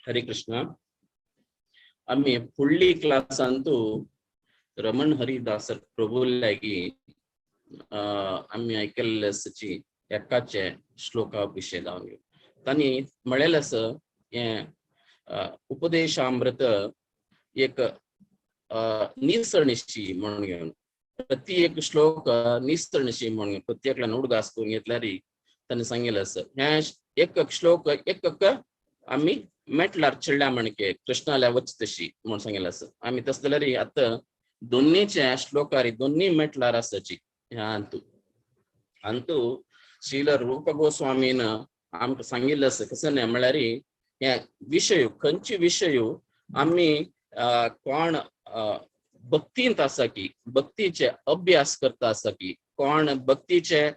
हरे कृष्ण. आमी फुडली क्लासांतू रमण हरिदास प्रभू लागीं आमी आयकल्ले आसाची एकाचे श्लोका विशय जावन घेवन तांणी म्हणलेलें आसा हें उपदेशामृत एक निसरणशी म्हणून घेवन प्रति एक श्लोक निसरणशी म्हणून घेवन प्रत्येकल्यान उडगास करून घेतल्यार तांणी सांगिल्लें आसा. हें एक श्लोक एक आमी मेटलार चिडल्या म्हणके कृष्णाल्या वच तशी म्हणून सांगिल्लें आसा. आमी तशें जाल्यार आतां दोन्नीचे श्लोकारी दोन्ही मेटलार आसाची ह्या अंतू अंतू श्रील रूप गोस्वामीन आमकां सांगिल्लें आसा. कसं न्हय म्हळ्यार हे विशय खंयचे विशय आमी कोण भक्तींत आसा की भक्तीचे अभ्यास करता आसा की कोण भक्तीचे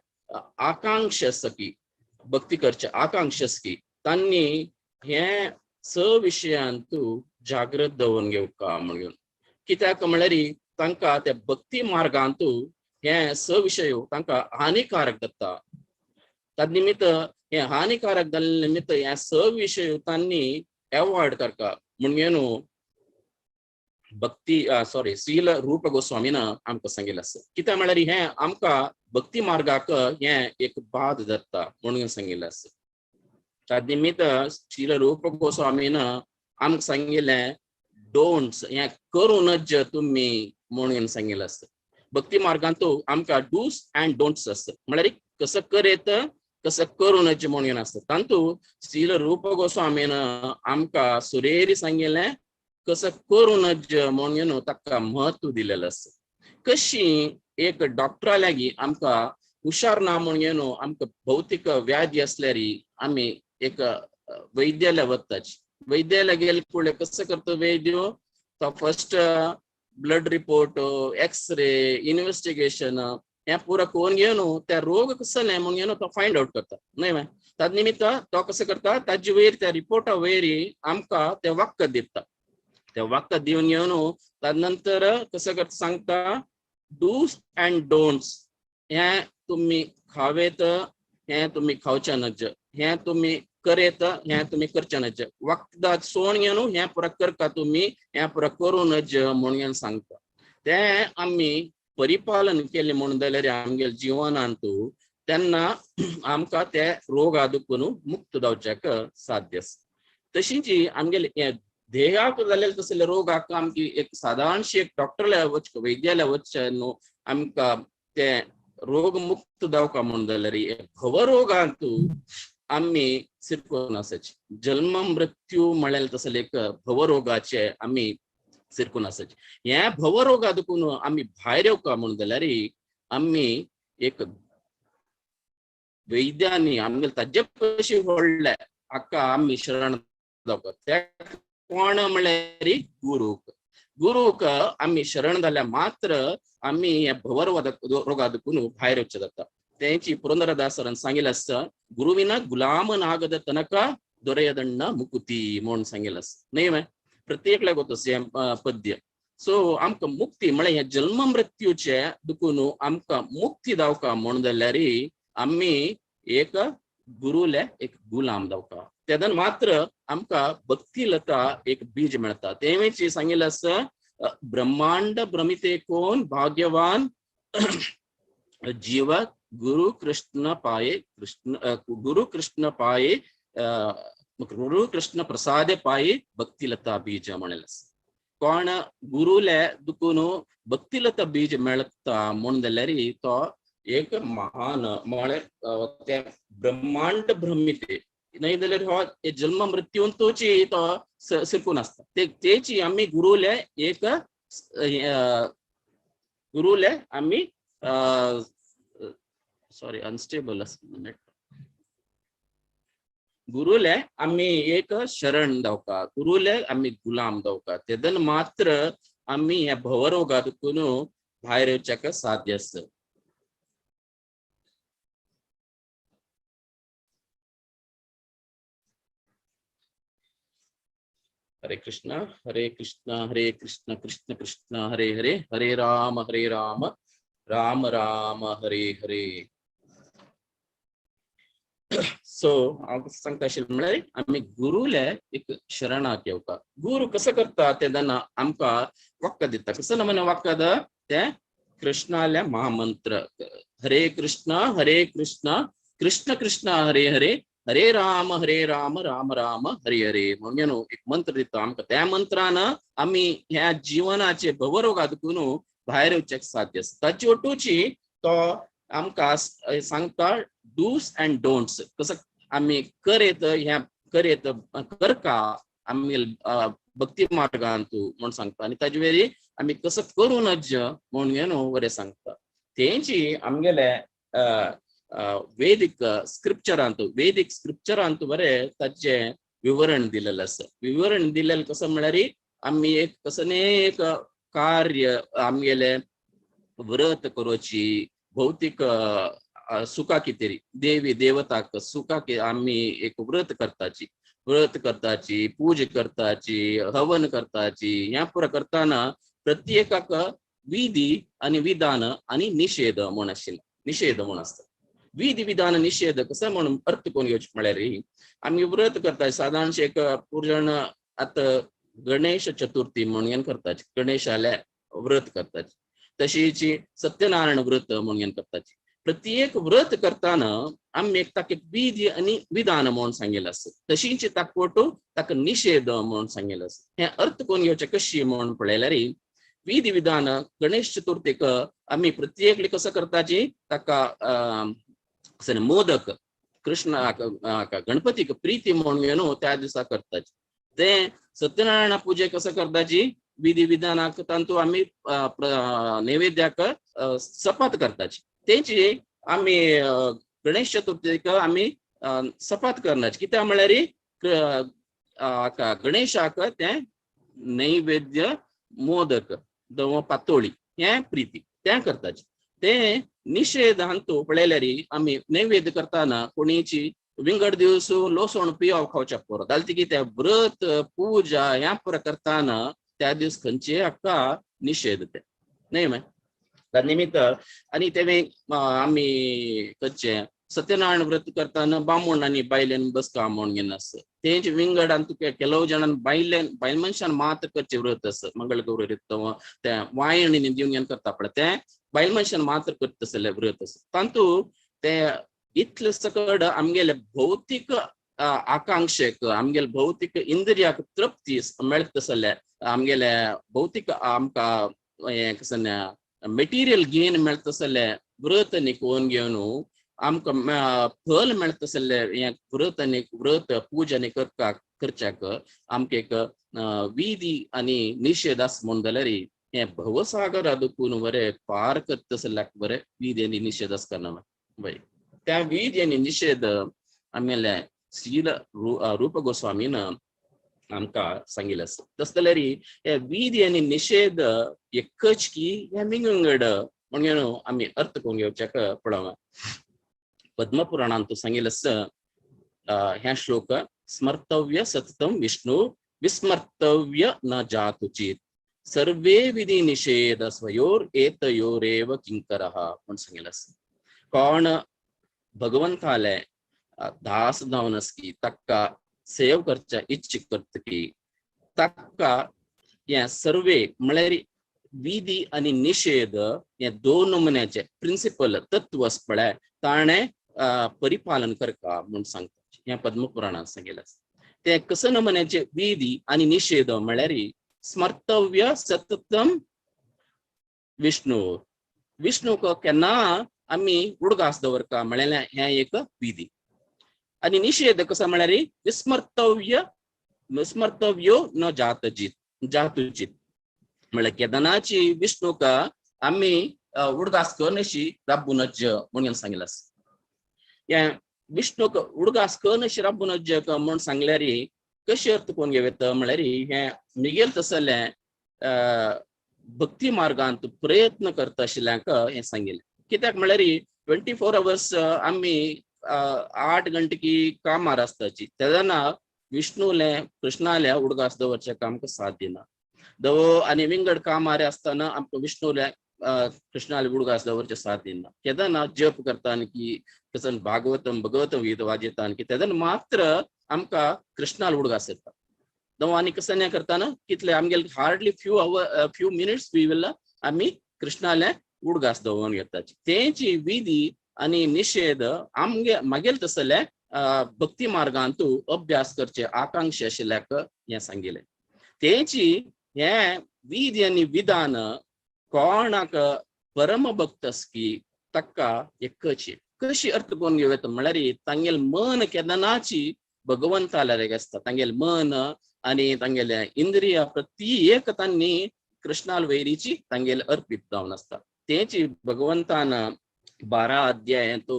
आकांक्ष आसा की भक्ती करचे आकांक्ष आसा की तांणी हे स विशयांतू जागृत दवरून घेवका म्हणून. कित्याक म्हळ्यार तांकां त्या भक्ती मार्गांतू हे स विशय तांकां हानिकारक जाता. तद निमित्त हे हानिकारक जाल्ले निमित्त हे स विशय तांणी एवॉयड करका म्हणून न्हू भक्ती सॉरी श्रील रूप गोस्वामीन आमकां सांगिल्लें आसा. कित्याक म्हळ्यार हें आमकां भक्ती मार्गाक हें एक बाद जाता म्हणून सांगिल्लें आसा. तद निमित्त श्रील रूप गोस्वामीन आमकां सांगिल्लें डोंट्स हें करूं नज तुमी म्हणून सांगिल्लें आसा. भक्ती मार्गांत आमकां डूस अँड डोंट्स आसता म्हळ्यार कसं करेत कसं करूं नज म्हणून आसता. तातूंत श्रील रूप गोस्वामीन आमकां सुरेरी सांगिल्लें कसं करूं नज म्हणून ताका म्हत्व दिलेलें आसा. कशी एक डॉक्टरा लागीं आमकां हुशार ना म्हणून आमकां भौतीक व्याधी आसल्यार आमी एक वैद्याला वताची. वैद्याला गेले फुडें कसं करता वैद्य तो first blood report x-ray investigation हें पुरो करून घेवन त्या रोग कसो न्हय म्हणून घेवन तो फायंड आवट करता न्हय न्हय. तद निमित्त तो कसो करता ताजे वयर त्या रिपोर्टा वयर आमकां तें वखद दिता. तें वखद दिवन घेवन तद नंतर कसं करता सांगता डूस अँड डोंट्स हें तुमी खावेत हें तुमी खावचें नज हें तुमी करेत हें तुमी करचें नज वखदां सोण घेवन हें पुरो करका तुमी हें पुरो करूं नज म्हणून सांगता. तें आमी परिपालन केलें म्हणून जाल्यार आमगेल्या जिवनांत तेन्ना आमकां ते रोगा दुखून मुक्त जावच्याक साध्य आसा. तशींच आमगेले हें देहाक जाल्ले तसले रोगाक आमची एक सादारणशी एक डॉक्टरला वच वैद्याला वचचें न्हू आमकां ते रोग मुक्त जावका म्हणून जाल्यार भवरोगांत आमी सिरकोन आसाची. जल्म मृत्यू म्हळ्यार तसले एक भवरोगाचे आमी सिरकून आसाची. हे भवरोगा दुखून आमी भायर येवका म्हणून जाल्यार आमी एक वैद्यांनी आमगेले ताजे पयशे व्हडले हाका आमी शरण जावका. ते कोण म्हळ्यार गुरूक. गुरूक आमी शरण जाल्यार मात्र आमी हे भवरोगा रोगा दुखून भायर येवचें जाता. तेंची पुरंदरदासरान सांगिल्लें आसा गुरुविना गुलाम नागद तनक दೊರೆಯದಣ್ಣ मुकुती म्हणून सांगिल्लें आसा न्हय न्हय. प्रत्येकल्याक वता हें पद्य. सो आमकां मुक्ती म्हळ्यार हे जल्म मृत्यूचे दुखून आमकां मुक्ती जावका म्हणून जाल्यार आमी एक गुरुले एक गुलाम जावका. तेदन मात्र आमकां भक्ती लता एक बीज मेळटा. तेंच सांगिल्लें आसा ब्रह्मांड भ्रमिते कोण भाग्यवान जीव गुरु कृष्ण पाये कृष्ण गुरु कृष्ण पाये गुरु कृष्ण प्रसादे पाये भक्तिलता बीज म्हणलें. कोण गुरुले दुखून भक्तिलता बीज मेळता म्हणून जाल्यार तो एक महान म्हळ्यार ते ब्रह्मांड भ्रमिते न्हय जाल्यार हो जल्म मृत्यूंतूच तो सिरकून आसता. तेची आमी गुरुले एक गुरुले आमी सॉरी अनस्टेबल आसा गुरुले आमी एक शरण जावका गुरुले आमी गुलाम जावका. तेदन मात्र आमी ह्या भवरोगा दुखून भायर येवच्याक साध्य आसा. हरे कृष्ण हरे कृष्ण हरे कृष्ण कृष्ण कृष्ण हरे हरे हरे राम राम राम हरे हरे. सो हांव सांगता आशिल्लें म्हळ्यार आमी गुरुले एक शरणाक येवका. गुरु कसो करता तेन्ना आमकां वखद दिता. कसो नमुने वखद तें कृष्णाल्या महामंत्र हरे कृष्ण हरे कृष्ण कृष्ण कृष्ण हरे हरे हरे राम हरे राम राम राम हरे हरे म्हणून एक मंत्र दिता आमकां. त्या मंत्रान आमी ह्या जिवनाचे भवरोगा दुखून भायर येवचें साध्य आसा. ताची ओटूची तो आमकां सांगता डूस अँड डोंट्स, कसो आमी करेत ह्या करेत करका आमी भक्ती मार्गांतू म्हूण सांगता. आनी ताजे वेरी आमी कसो करूं नज म्हणून न्हू बरें सांगता. तेंची आमगेले वेदीक स्क्रिप्चरांत, वेदीक स्क्रिप्चरांत बरें ताचें विवरण दिलेलें आसा. विवरण दिलेलें कसो म्हळ्यार आमी एक कसो एक कार्य आमगेले व्रत करोची, भौतीक सुखा कितें देवी देवताक सुखा आमी एक व्रत करताची, व्रत करताची, पूजा करताची, हवन करताची. ह्या पुरा करताना प्रत्येकाक विधी आनी विधान आनी निषेध म्हूण आशिल्लें, निषेध म्हूण आसता. विधी विधान निषेध कसो म्हणून अर्थ कोण घेवचें म्हळ्यार आमी व्रत करता सादारणशें एक पुरण आतां गणेश चतुर्थी म्हणून करताची, गणेशाले व्रत करताची, तशीच सत्यनारायण व्रत म्हणून करताची. प्रत्येक व्रत करताना आमी एक ताका विधी आनी विधान म्हणून सांगिल्लें आसा. तशीच ताका ताका निषेध म्हणून सांगिल्लें आसा. हें अर्थ कोण घेवचें कशी म्हणून पळयल्यार विधी विधान गणेश चतुर्थीक आमी प्रत्येकली कसो करताची ताका मोदक कृष्णाक गणपतीक प्रिती म्हणून न्हू त्या दिसा करताची. ते सत्यनारायण पुजे कसो करताची विधी विधानाक तांतू आमी नैवेद्याक सपात करताची. तेंची आमी गणेश चतुर्थीक आमी सपात करनाची. कित्याक म्हळ्यार गणेशाक तें नैवेद्य मोदक दव पातोळी हें प्रिती तें करताची. तें निषेध हांतू पळयल्यार आमी नैवेद्य करताना कोणीची विंगड दिवस लोसण पिवप खावच्या पुरो जालें की तें व्रत पुजा ह्या पुरो करताना त्या दीस खंयचे हाका निषेध तें न्हय मरे. त्या निमित्त आनी तें आमी खंयचें सत्यनारायण व्रत करताना बामण आनी बायलेन बसका म्हूण घेवन आसता. तेंच विंगड आनी तुका ಕೆಲವು जणान बायलेन बायल मनशान मात्र करचें व्रत आसता. मंगळगौरी तें वायण दिवन घेवन करता पळय तें बायल मनशान मात्र करता आसलें व्रत आसता. तातूंत तें इतलें सकड आमगेले भौतीक आकांक्षेक आमगेले भौतीक इंद्रियाक तृप्ती मेळटा आसले आमगेले भौतीक आमकां हें कशें मटेरियल गेन मेळटा आसले व्रत कोन घेवन आमकां फल मेळटा आसले हें व्रत आनी व्रत पुजा आनी करपाक करच्याक आमकां एक विधी आनी निषेध आसा म्हूण जाल्यार हें भवसागर दुखून बरें पार करता आसल्याक बरें विधी आनी निषेध आसतना बरें. त्या विधी आनी निषेध आमगेले श्रील रूप गोस्वामीन आमकां सांगिल्लें आसा. तशें जाल्यार हे विधी आनी निषेध एकच की हे विंगड म्हणून आमी अर्थ करून घेवच्याक पळोवया. पद्मपुराणांत सांगिल्लें आसा ह्या श्लोक स्मर्तव्य सततम विष्णु विस्मर्तव्य न जातुचित सर्वे विधी निषेध स्वयोर एतयोरेव किंकरः म्हूण सांगिल्लें आसा. कोण भगवंताले दास जावन आसकी ताका सेव करच्या इच्छा करतकी ताका हें सर्वे म्हळ्यार विधी आनी निषेध हे दोन नमुन्याचे प्रिंसिपल तत्व आसा पळय ताणें परिपालन करका म्हूण सांगता. हें पद्मपुराणांत सांगिल्लें आसा. तें कसो नमुन्याचे विधी आनी निषेध म्हळ्यार स्मर्तव्य सततम विष्णु, विष्णूक केन्ना आमी उडगास दवरता म्हळ्यार हें एक विधी. आनी निषेध कसो म्हळ्यार विस्मर्तव्य विस्मर्तव्यो न जातजीत जातुचीत म्हळ्यार केदनाची विष्णूक आमी उडगास करनशी राबू नज म्हणून सांगिल्लें आसा. हें विष्णूक उडगास करनशी राबू नज म्हूण सांगल्यार कशें अर्थ कोण घेवं म्हळ्यार हें मिगेल तसलें भक्ती मार्गांत प्रयत्न करता आशिल्ल्यांक हें सांगिल्लें. कित्याक म्हळ्यार 24 आवर्स आमी 8 घंटे की कामार आसताची तेन्ना विष्णूले कृष्णाले उडगास दवरचें काम साथ दिना. दवो आनी विंगड कामार आसतना आमकां विष्णूले कृष्णाले उडगास दवरचे साथ दिना. केदना जप करता की कसन भागवतम भगवतम गीत वाजयता की तेदन मात्र आमकां कृष्णाल उडगास येता. दव आनी कसं करताना कितले आमगेले hardly few hour, few minutes we will आमी कृष्णाले उडगास दवरून घेता. तेची विधी आनी निषेध आमगे मागेल तसले भक्ती मार्गांतू अभ्यास करचे आकांक्षा आशिल्ल्याक हें सांगिलें. तेची हे विधी आनी विधान कोणाक परम भक्त की ताका एकची कशी अर्थ करून घेवं येता म्हणल्यार तांगेल मन केदनाची भगवंताले आसता. तांगेल मन आनी तांगेले इंद्रिया प्रति एक तांणी कृष्णाल वैरीची तांगेल अर्पित जावन आसता. तेची भगवंतान 12 अध्यायांतू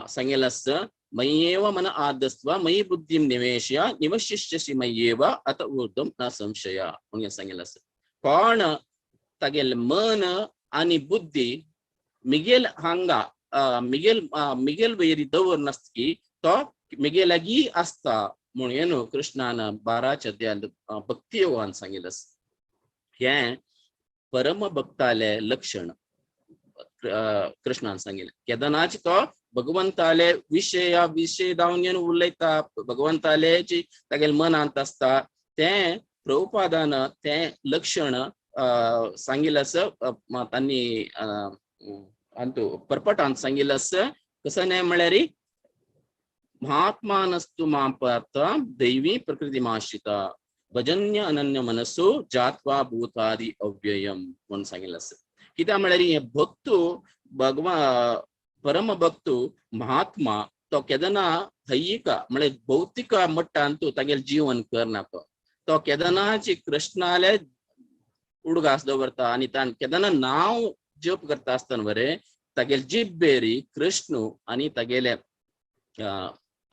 सांगेल आसा, मय्येव मन आदस्त्व मयि बुद्धिं निवेशय निवशिष्यसि मय्येव अत ऊर्ध्वं न संशय म्हणून सांगेल आसा. कोण तागेल मन आनी बुद्धी मिगेल हांगा मिगेल मिगेल वैरी दवर नासता की तो मिगेल लागीं आसता म्हणून कृष्णान 12 अध्यायांत भक्ती योगान सांगिल्लें आसा. हें परम भक्ताले लक्षण कृष्णान सांगिल्लें. केदनाच तो भगवंताले विशया विशय जावन घेवन उलयता, भगवंताले तागेले मनांत आसता तें प्रभुपादान तें लक्षण सांगिल्लें आसा. तांणी अंतू परपटान सांगिल्लें आसा. कसं न्हय म्हळ्यार महात्मानस्तु मां पार्थ दैवी प्रकृतिमाश्रिता भजन्य अनन्य मनसो जात्वा भूतादि अव्ययम म्हणून सांगिल्लें आसा. कित्याक म्हळ्यार हे भक्तू भगवा परम भक्तू महात्मा तो केदना दैहिक म्हळ्यार भौतिक मट्टांतू तागेलें जीवन करना. तो तो केदनाची कृष्णाले उडगास दवरता आनी तान केदना नांव जप करता आसतना बरें तागेले जिब्बेरी कृष्ण आनी तागेले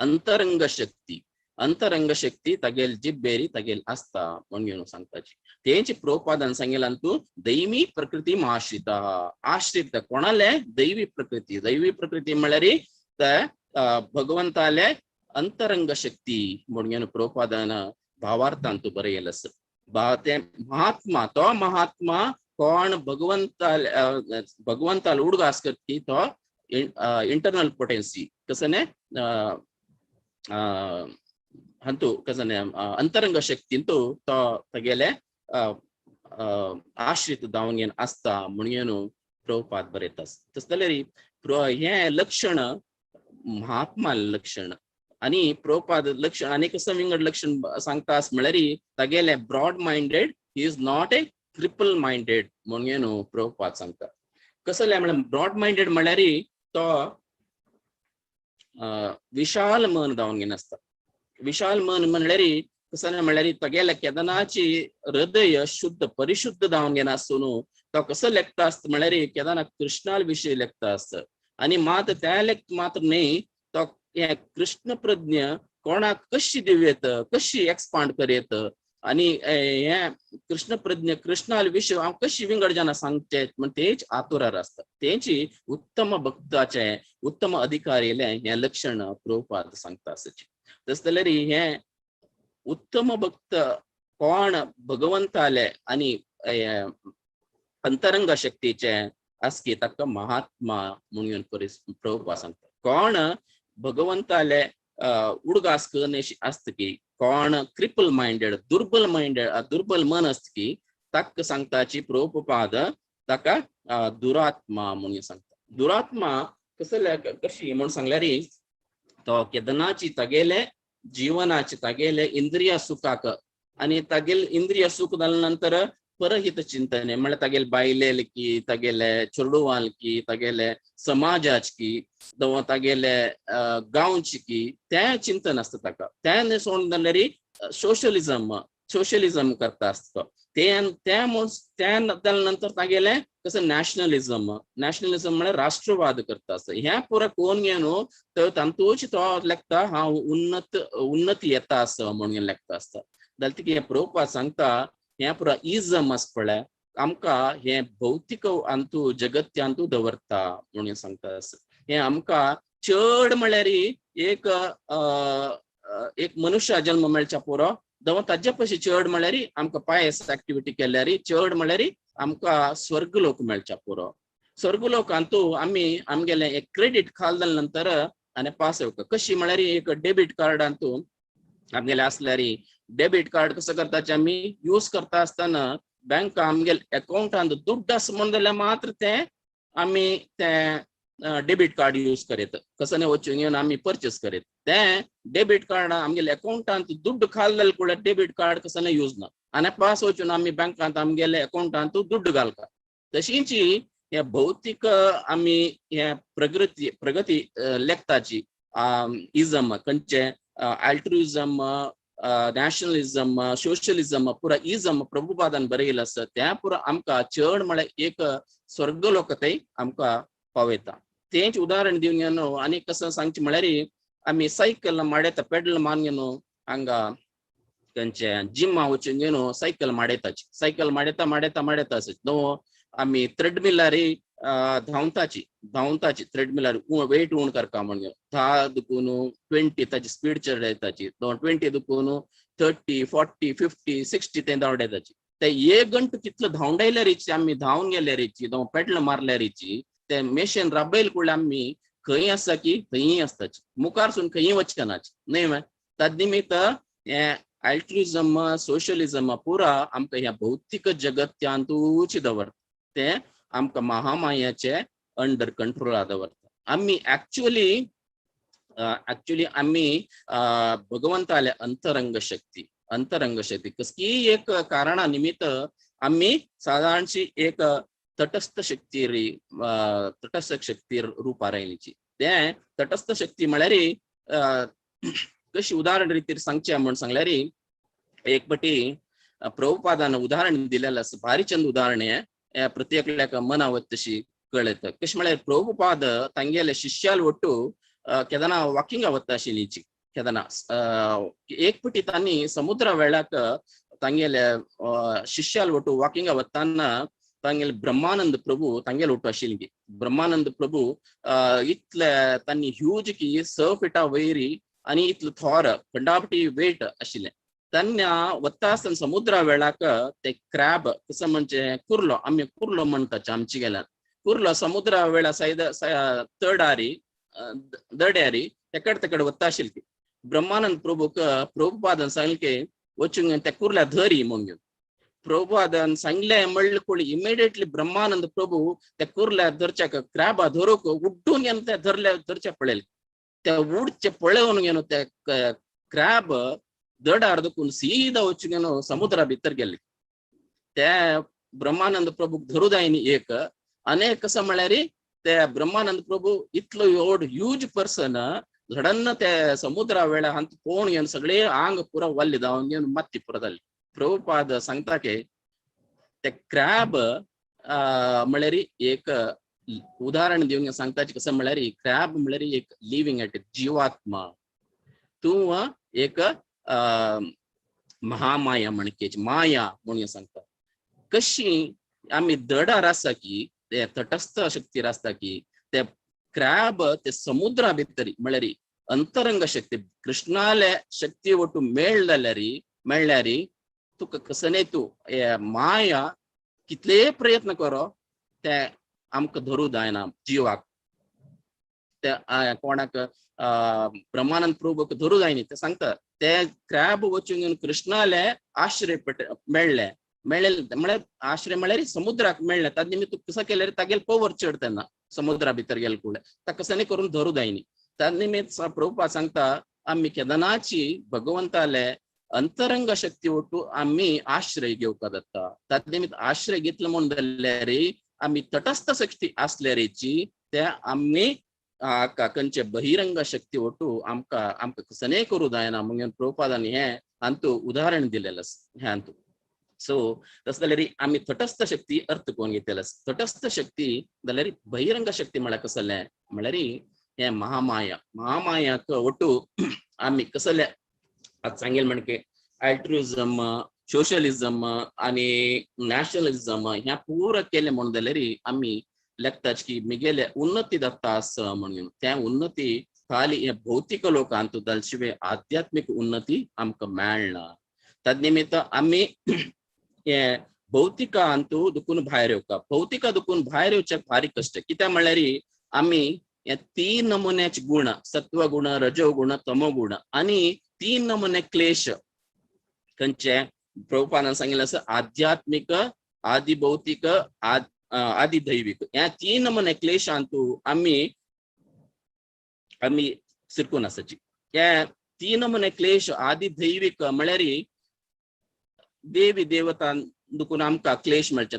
अंतरंग शक्ती, अंतरंग शक्ती तागेल जिब्बेरी तागेल आसता म्हणून सांगताची. तेंची प्रभुपादान सांगिल्लें तूं दैवी प्रकृती आश्रिता. आश्रित कोणाले? दैवी प्रकृती. दैवी प्रकृती म्हळ्यार ते भगवंताले अंतरंग शक्ती म्हणून प्रभुपादान भावार्थान तूं बरयलें आसा. ते महात्मा, तो महात्मा कोण भगवंताले भगवंताले उडगास करती तो इंटरनल पोटेन्सी कसं न्हय हांतू कसं न्हय अंतरंग शक्तींतू तो तागेले आश्रित जावन घेवन आसता म्हणून प्रभुपाद बरयता. तशें जाल्यार हें लक्षण महात्मा लक्षण आनी प्रभुपाद लक्षण आनी कसं विंगड लक्षण सांगता आस म्हळ्यार तागेले broad minded, he is not a cripple minded म्हणून प्रभुपाद सांगता. कसलें म्हळ्यार ब्रॉड मायंडेड म्हळ्यार तो विशाल मन जावन घेवन आसता. विशाल मन म्हणल्यार कसलें म्हळ्यार तागेले केदनाची हृदय शुद्ध परिशुद्ध जावन घेवन आसून तो कसो लेखता आसता म्हळ्यार केदना कृष्णाल विशय लेखता आसता. आनी मात त्या लेख मात्र न्हय, तो हे कृष्ण प्रज्ञ कोणाक कशी दिवयेत, कशी एक्सपांड करयेत आनी हे कृष्ण प्रज्ञ कृष्णाल विशय हांव कशी विंगड जाणां सांगचे म्हण तेच आतुरार आसता. तेची उत्तम भक्ताचे उत्तम अधिकारीले हें लक्षण प्रभुपाद सांगता आसचे. तशें जाल्यार हें उत्तम भक्त कोण भगवंताले आनी अंतरंग शक्तीचे आसकी ताका महात्मा म्हणून प्रभुपाद सांगता. कोण भगवंताले उडगास करन आसता की कोण क्रिपल मायंडेड दुर्बल मायंडेड दुर्बल मन आसता की ताका सांगताची प्रभुपाद ताका दुरात्मा म्हणून सांगता. दुरात्मा कसले कशी म्हणून सांगल्यार तो केदनाची तागेले जीवनाचे तागेले इंद्रिय सुखाक आनी तागेले इंद्रिय सुख जाल्या नंतर परहित चिंतने म्हळ्यार तागेले बायलेल की तागेले चेडवाल की तागेले समाजाच की तागेले गांवची की तें चिंतन आसता ताका. तें सोडून जाल्यार सोशलिजम सोशलिजम करता आसता तें तें जाल्या नंतर तागेले कसं नॅशनलिझम, नॅशनलिझम म्हळ्यार राष्ट्रवाद करता आसता. हें पुरो कोण घेवन तर तातूंच तो लेखता हांव उन्नत उन्नती येता आसा म्हणून लेखता आसता. जाल्यार तिका हें प्रभुपाद सांगता हें पुरो इजम आसा पळय आमकां हें भौतीक अंतू जगत्यांतू दवरता म्हणून सांगता आसा. हें आमकां चड म्हळ्यार एक एक मनुष्य जन्म मेळच्या पुरो दवा ताज्या पशी चड म्हळ्यार आमकां पायस एक्टिविटी केल्यार चड म्हळ्यार आमकां स्वर्ग लोक मेळच्या पुरो. स्वर्ग लोकांतू आमी आमगेले एक क्रेडीट खाल जाल्या नंतर आनी पास येवका. कशी म्हळ्यार एक डेबीट कार्डांतू आमगेले आसल्यार डेबीट कार्ड कसो करताचे आमी यूज करता आसतना बँक आमगेले अकाउंटांत दुड्ड आसा म्हणून जाल्यार मात्र तें आमी तें डेबीट कार्ड यूज करीत, कसो वचून येवन आमी परचेस करीत. तें डेबीट कार्ड आमगेले अकाउंटांत दुड्ड खाल जाल्यार कुळ्यार डेबीट कार्ड कसो यूज ना आनी पास वचून आमी बँकांत आमगेले अकाउंटांत दुड्ड घालता. तशींच हे भौतीक आमी हे प्रगती प्रगती लेखताची इजम खंयचे अल्ट्रुइजम, नॅशनलिझम, सोशलिझम पुरा इजम प्रभुपादान बरयलें आसा तें पुरा आमकां चड म्हळ्यार एक स्वर्ग लोकतय आमकां पावयता. तेंच उदाहरण दिवन न्हू आनी कसं सांगचें म्हळ्यार आमी सायकल माडयता पेडल मारून न्हू हांगा खंयचे जिमा वचून न्हू सायकल माडयताची, सायकल माडयता माडयता माडयता आसा न्हू आमी थ्रेडमिलार धांवताची धांवताची थ्रेडमिलार वेट उण करका म्हणून 10 दुकून 20 ताची स्पीड चडयताची, 20 दुकून 30 40 50 60 ते धांवडायताची. ते एक गंट कितलो धांवडायल्या रिची आमी धांवन गेल्या रिची पेडल मारल्या रिची ते मेशन राबयल कुळ्या आमी खंय आसा की थंय आसताची, मुखारसून खंय वचनाची न्हय मरे. तद निमित्त हें अल्ट्रुइजम सोशलिझम पुरा आमकां ह्या भौतीक जगत्यांतूच दवरता, तें आमकां महामायाचे अंडर कंट्रोला दवरता. आमी एक्चुअली एक्चुअली आमी भगवंताले अंतरंग शक्ती, अंतरंग शक्ती कसली एक कारणा निमित्त आमी सादारणशी एक तटस्थ शक्ती तटस्थ शक्ती रुपा रायलीची. तें तटस्थ शक्ती म्हळ्यार कशी उदाहरण रितीर सांगचें म्हण सांगल्यार एक पटी प्रभुपादान उदाहरण दिलेलें आसा, भारी चंद उदाहरण हें प्रत्येकल्याक मनावत तशी कळयता. कशें म्हळ्यार प्रभुपाद तांगेले शिष्याल ಒಟ್ಟು केदना वॉकिंगा वता आशिल्लीची केदना एक पटी तांणी समुद्रा वेळाक तांगेले शिष्याल ಒಟ್ಟು वॉकिंगा वताना तांगेले ब्रह्मानंद प्रभू तांगेले ಒಟ್ಟು आशिल्ली. ब्रह्मानंद प्रभू इतले तांणी ह्यूज की 6 फिटा वयरी आनी इतलो थोर खंडापटी वेट आशिल्लें. तेन्ना वता आसतना समुद्रा वेळाक ते क्रॅब कसो म्हणजे कुर्लो, आमी कुर्लो म्हणटाचे आमचे गेल्यान कुर्लो समुद्रा वेळा सायद तडारी दड्यारी तेकड तेकड वता आशिल्ली. ब्रह्मानंद प्रभूक प्रभुपादान सांगलें की वचून त्या कुर्ल्या धरी म्हणून. प्रभुपादान सांगलें म्हणलें कोळी इमिडिएटली ब्रह्मानंद प्रभू त्या कुर्ल्या धरच्याक क्रॅबा धरूंक उड्डून येवन त्या धरल्या धरच्या पळयलें. त्या उडचे पळोवन घेवन त्या क्रॅब दडार दुखून सीधा वचून घेवन समुद्रा भितर गेले. त्या ब्रह्मानंद प्रभूक धरू जायनी एक अनेक कसं म्हळ्यार ते ब्रह्मानंद प्रभू इतलो व्हड ह्यूज पर्सन झडन्न ते समुद्रा वेळा हांत पोवन घेवन सगळे आंग पुरा वल्ले जावन घेवन माती पुरा जाली. प्रभुपाद सांगता की ते क्रॅब म्हळ्यार एक उदाहरण दिवन सांगता कसं म्हळ्यार क्रॅब म्हळ्यार एक लिव्हिंग एट जीवात्मा, तूं एक महामाया म्हणकेची माया म्हणून सांगता. कशी आमी दडार आसा की ते तटस्थ शक्तीर आसता की ते क्रॅब ते समुद्रा भितर म्हळ्यार अंतरंग शक्ती कृष्णाले शक्ती ಒಟ್ಟು मेळ्ळल्यार मेळ्ळ्यार तुका कसं तूं माया कितले प्रयत्न करो ते आमकां धरू जायना जिवाक, ते कोणाक ब्रह्मानंद प्रभूक धरू जायनी. ते सांगता ते क्रॅब वचून कृष्णाले आश्रय मेळ्ळे मेळ्ळे म्हळ्यार आश्रय म्हळ्यार समुद्राक मेळ्ळे. ताजे निमित्त कसं केल्यार तागेले पवर चड तेन्ना समुद्रा भितर गेले कुळे ता कसं करून धरू जायनी. त्या निमित्त प्रभुपाद सांगता आमी केदनाची भगवंताले अंतरंग शक्ती ಒಟ್ಟು आमी आश्रय घेवपाक जाता. ताजे निमित्त आश्रय घेतलो म्हणून जाल्यार आमी तटस्थ शक्ती आसल्यारीची ते आमी खंयचे बहिरंग शक्ती ಒಟ್ಟು आमकां आमकां कसनेय करूं जायना म्हणून प्रभुपादान हें हांतू उदाहरण दिलेलें आसा हें हांतू. सो तशें जाल्यार आमी तटस्थ शक्ती अर्थ करून घेतलेलो आसा. तटस्थ शक्ती जाल्यार बहिरंग शक्ती म्हळ्यार कसलें म्हळ्यार हें महामाया. महामायाक ಒಟ್ಟು आमी कसले आतां सांगेल म्हणके अल्ट्रुइजम, सोशलिझम आनी नॅशनलिझम ह्या पुरा केलें म्हणून जाल्यार आमी लेखताच की मिगेले उन्नती जाता आसा म्हणून. त्या उन्नती खाली हे भौतीक लोकांत जाल्या शिवाय आध्यात्मीक उन्नती आमकां मेळना. तद निमित्त आमी हे भौतिकांतू दुखून भायर येवका. भौतिका दुखून भायर येवच्याक भारी कश्ट. कित्याक म्हणल्यार आमी हे तीन नमुन्याचे गुण, सत्व गुण, रजो गुण, तमो गुण आनी तीन नमुने क्लेश खंयचे प्रभुपादान सांगिल्लें आसा, आध्यात्मीक, आदि भौतिक, आदि दैविक. ह्या तीन नमुने क्लेशांतू आमी आमी सिरकून आसाची. ह्या तीन नमुने क्लेश आदि दैविक म्हळ्यार देवी देवता दुखून आमकां क्लेश मेळचे,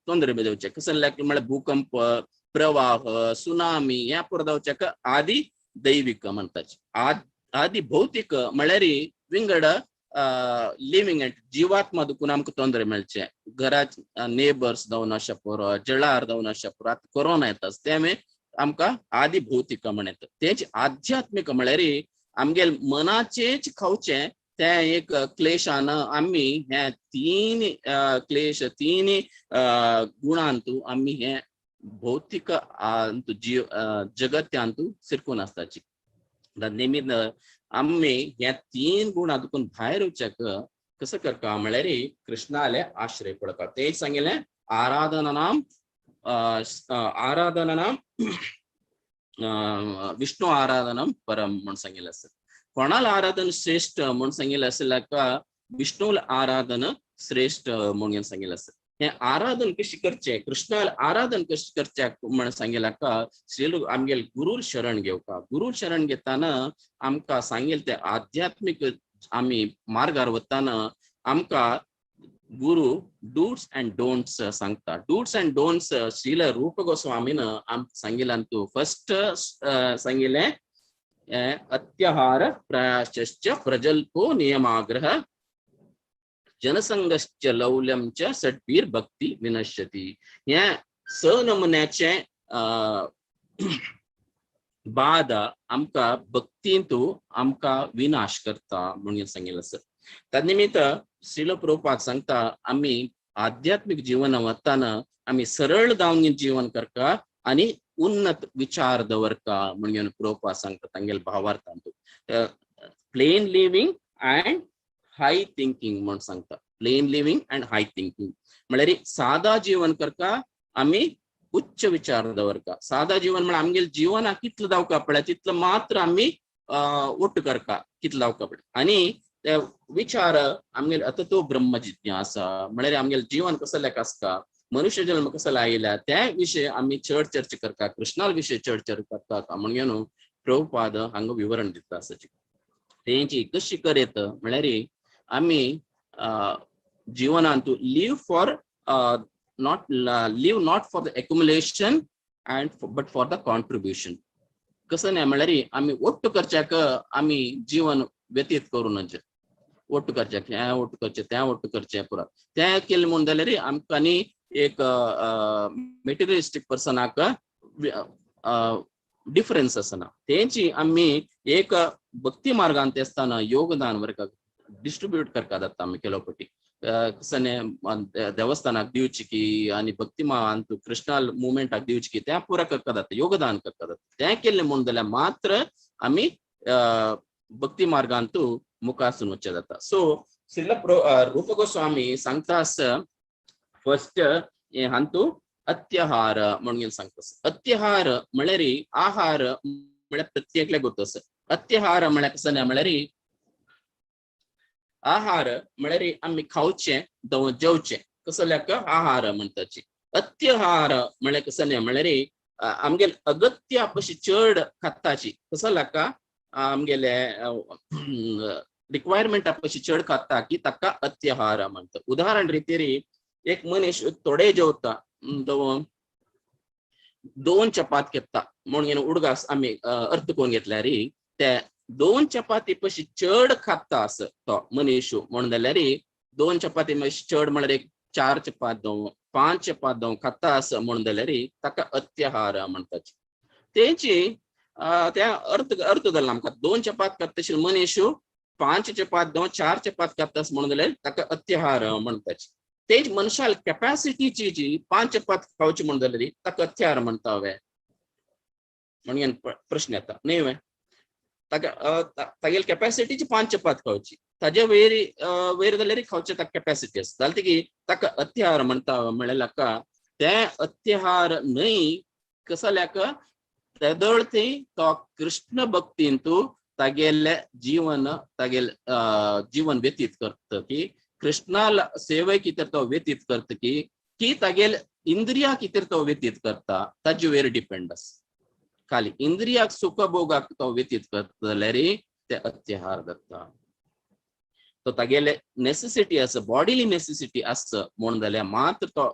तोंदरे दिवचे. कसले म्हळ्यार भूकंप, प्रवाह, सुनामी ह्या पुरो जावच्याक आदि दैविक म्हणटाचे. आदि भौतिक म्हळ्यार विंगड लिव्हिंग जिवात्मा दुखून आमकां तोंदरे मेळचे. घरात नेबर्स जावन आशा पुरो, जळार जावन आशा पुरो, आतां कोरोना येता ते आमकां आदि भौतिक म्हणटा. तेच आध्यात्मीक म्हळ्यार आमगेल मनाचेच खावचें ते एक क्लेशान आमी हे तीन क्लेश, तीन गुणांतू आमी हे भौतिक जीव जगत्यांतू सिरकून आसताची. निमित्त आमी ह्या तीन गुणां दुखून भायर वचक कसो करता म्हळ्यार कृष्णाले आश्रय पडता. तेच सांगिल्लें आराधनानाम आराधनानाम विष्णू आराधनम परम म्हूण सांगिल्लें आसा. कोणाला आराधन श्रेष्ठ म्हूण सांगिल्लें आसल्यार का विष्णूल आराधन श्रेष्ठ म्हणून सांगिल्लें आसा. हें आराधन कशें करचें, कृष्णाल आराधन कशें करचें म्हण सांगिल्लें का श्री आमगेल गुरूर शरण घेवका. गुरूर शरण घेताना आमकां सांगेल ते आध्यात्मीक आमी मार्गार वताना आमकां गुरु डूट्स अँड डोंट्स सांगता. डूट्स अँड डोंट्स श्रील रूप गोस्वामीन आमकां सांगिल्ल्यान तूं फर्स्ट सांगिल्लें अत्याहार प्रयाश्च प्रजल्पो नियमाग्रह जनसंगश्च लौल्यम च षड्भिर भक्ती विनश्यती. हे स नमुन्याचे बाधा आमकां भक्तींतू आमकां विनाश करता म्हणून सांगिल्लें आसा. तद निमित्त श्रील प्रभुपाद सांगता आमी आध्यात्मीक जीवन वताना आमी सरळ जावन जीवन करका आनी उन्नत विचार दवरका म्हणून प्रभुपाद सांगता तांगेले भावार्थांतू. Plain living and high thinking म्हूण सांगता. Plain living and high thinking म्हळ्यार सादा जीवन करका आमी उच्च विचार दवरका. सादा जीवन म्हळ्यार आमगेले जीवनाक कितलो जावका पळय तितलो मात्र आमी ಒಟ್ಟು करका, कितलो जावका पळय. आनी ते विचार आमगेले आतां तो ब्रह्म जिज्ञासा म्हळ्यार आमगेले जीवन कसो लेख आसता, मनुष्य जन्म कसो आयला त्या विशय आमी चड चर्चा करता, कृष्णा विशय चड चर्चा करता म्हणून प्रभुपाद हांगा विवरण दिता आसा. तेंची कशी करेत म्हळ्यार आमी जीवनांतू live for not live not for the accumulation and but for the contribution. कसं न्हय म्हळ्यार आमी ಒಟ್ಟು करच्याक आमी जीवन व्यतीत करूं नज. ಒಟ್ಟು करच्याक हें ಒಟ್ಟು करचें, तें ಒಟ್ಟು करचें, पुरा तें केलें म्हूण जाल्यार आमकां न्ही एक मेटेरियलिस्टीक पर्सनाक डिफरन्स आसना. तेंची आमी एक भक्ती मार्गांत आसतना योगदान वर्ग डिस्ट्रीब्यूट करता जाता. आमी केलो पटी सने देवस्थानाक दिवची की आनी भक्ती मार्गांत कृष्णा मुवमेंटाक दिवची की तें पुरा करता जाता, योगदान करता जाता. तें केलें म्हूण जाल्यार मात्र आमी भक्ती मार्गांतू मुखासून वचचें जाता. सो श्रील रूप गोस्वामी सांगता आसा फर्स्ट हांतू अत्याहार म्हणून सांगता. अत्याहार म्हळ्यार आहार म्हळ्यार प्रत्येकल्याक गोत आसा. अत्याहार म्हळ्यार कसं न्हय म्हळ्यार आहार म्हळ्यार आमी खावचें जेवचें कसल्याक आहार म्हणटाची. अत्याहार म्हळ्यार कसं न्हय म्हळ्यार आमगेले अगत्या पशी चड खाताची, कसल्याक आमगेले रिक्वायरमेंटा पशी चड खाता की ताका अत्याहार म्हणटा. उदाहरण रितीरी एक मनीस थोडे जेवता, दोन चपात घेता म्हणून उडगास आमी अर्थ करून घेतल्यार ते दोन चपाती पशी चड खाता आस तो मनीस म्हणून जाल्यार दोन चपाती पशी चड म्हळ्यार एक चार चपात जावं पांच चपात जावं खाता आस म्हणून जाल्यार ताका अत्याहार म्हणटाची. तेची त्या अर्थ अर्थ जालो आमकां दोन चपात खाता तशें मनीस पांच चपात जावं चार चपात खाता म्हणून जाल्यार ताका अत्याहार म्हणटाची. तेच मनशाल कॅपॅसिटीची जी पांच चपात खावची म्हणून जाल्यार ताका अत्याहार म्हणटा वे म्हणून प्रश्न येता न्ही वे. ताका तागेली कॅपॅसिटीची पांच चपात खावची, ताजे वयर वयर जाल्यार खावचे ताका कॅपॅसिटी आसा. जालें की ताका अत्याहार म्हणटा. म्हणल्यार ते अत्याहार न्हय, कसल्याक तेदळ ती तो कृष्ण भक्तींतू तागेले जीवन, तागेले जीवन व्यतीत करता की कृष्णाला सेवे कितें तो व्यतीत करता की की तागेले इंद्रिया कितें तो व्यतीत करता, ताजे वयर डिपेंड आसा. खाली इंद्रियाक सुख भोगाक तो व्यतीत करता जाल्यार ते अत्याहार जाता. तो तागेले नेसेसिटी आसा, बॉडीली नेसेसिटी आसा म्हणून जाल्यार मात्र तो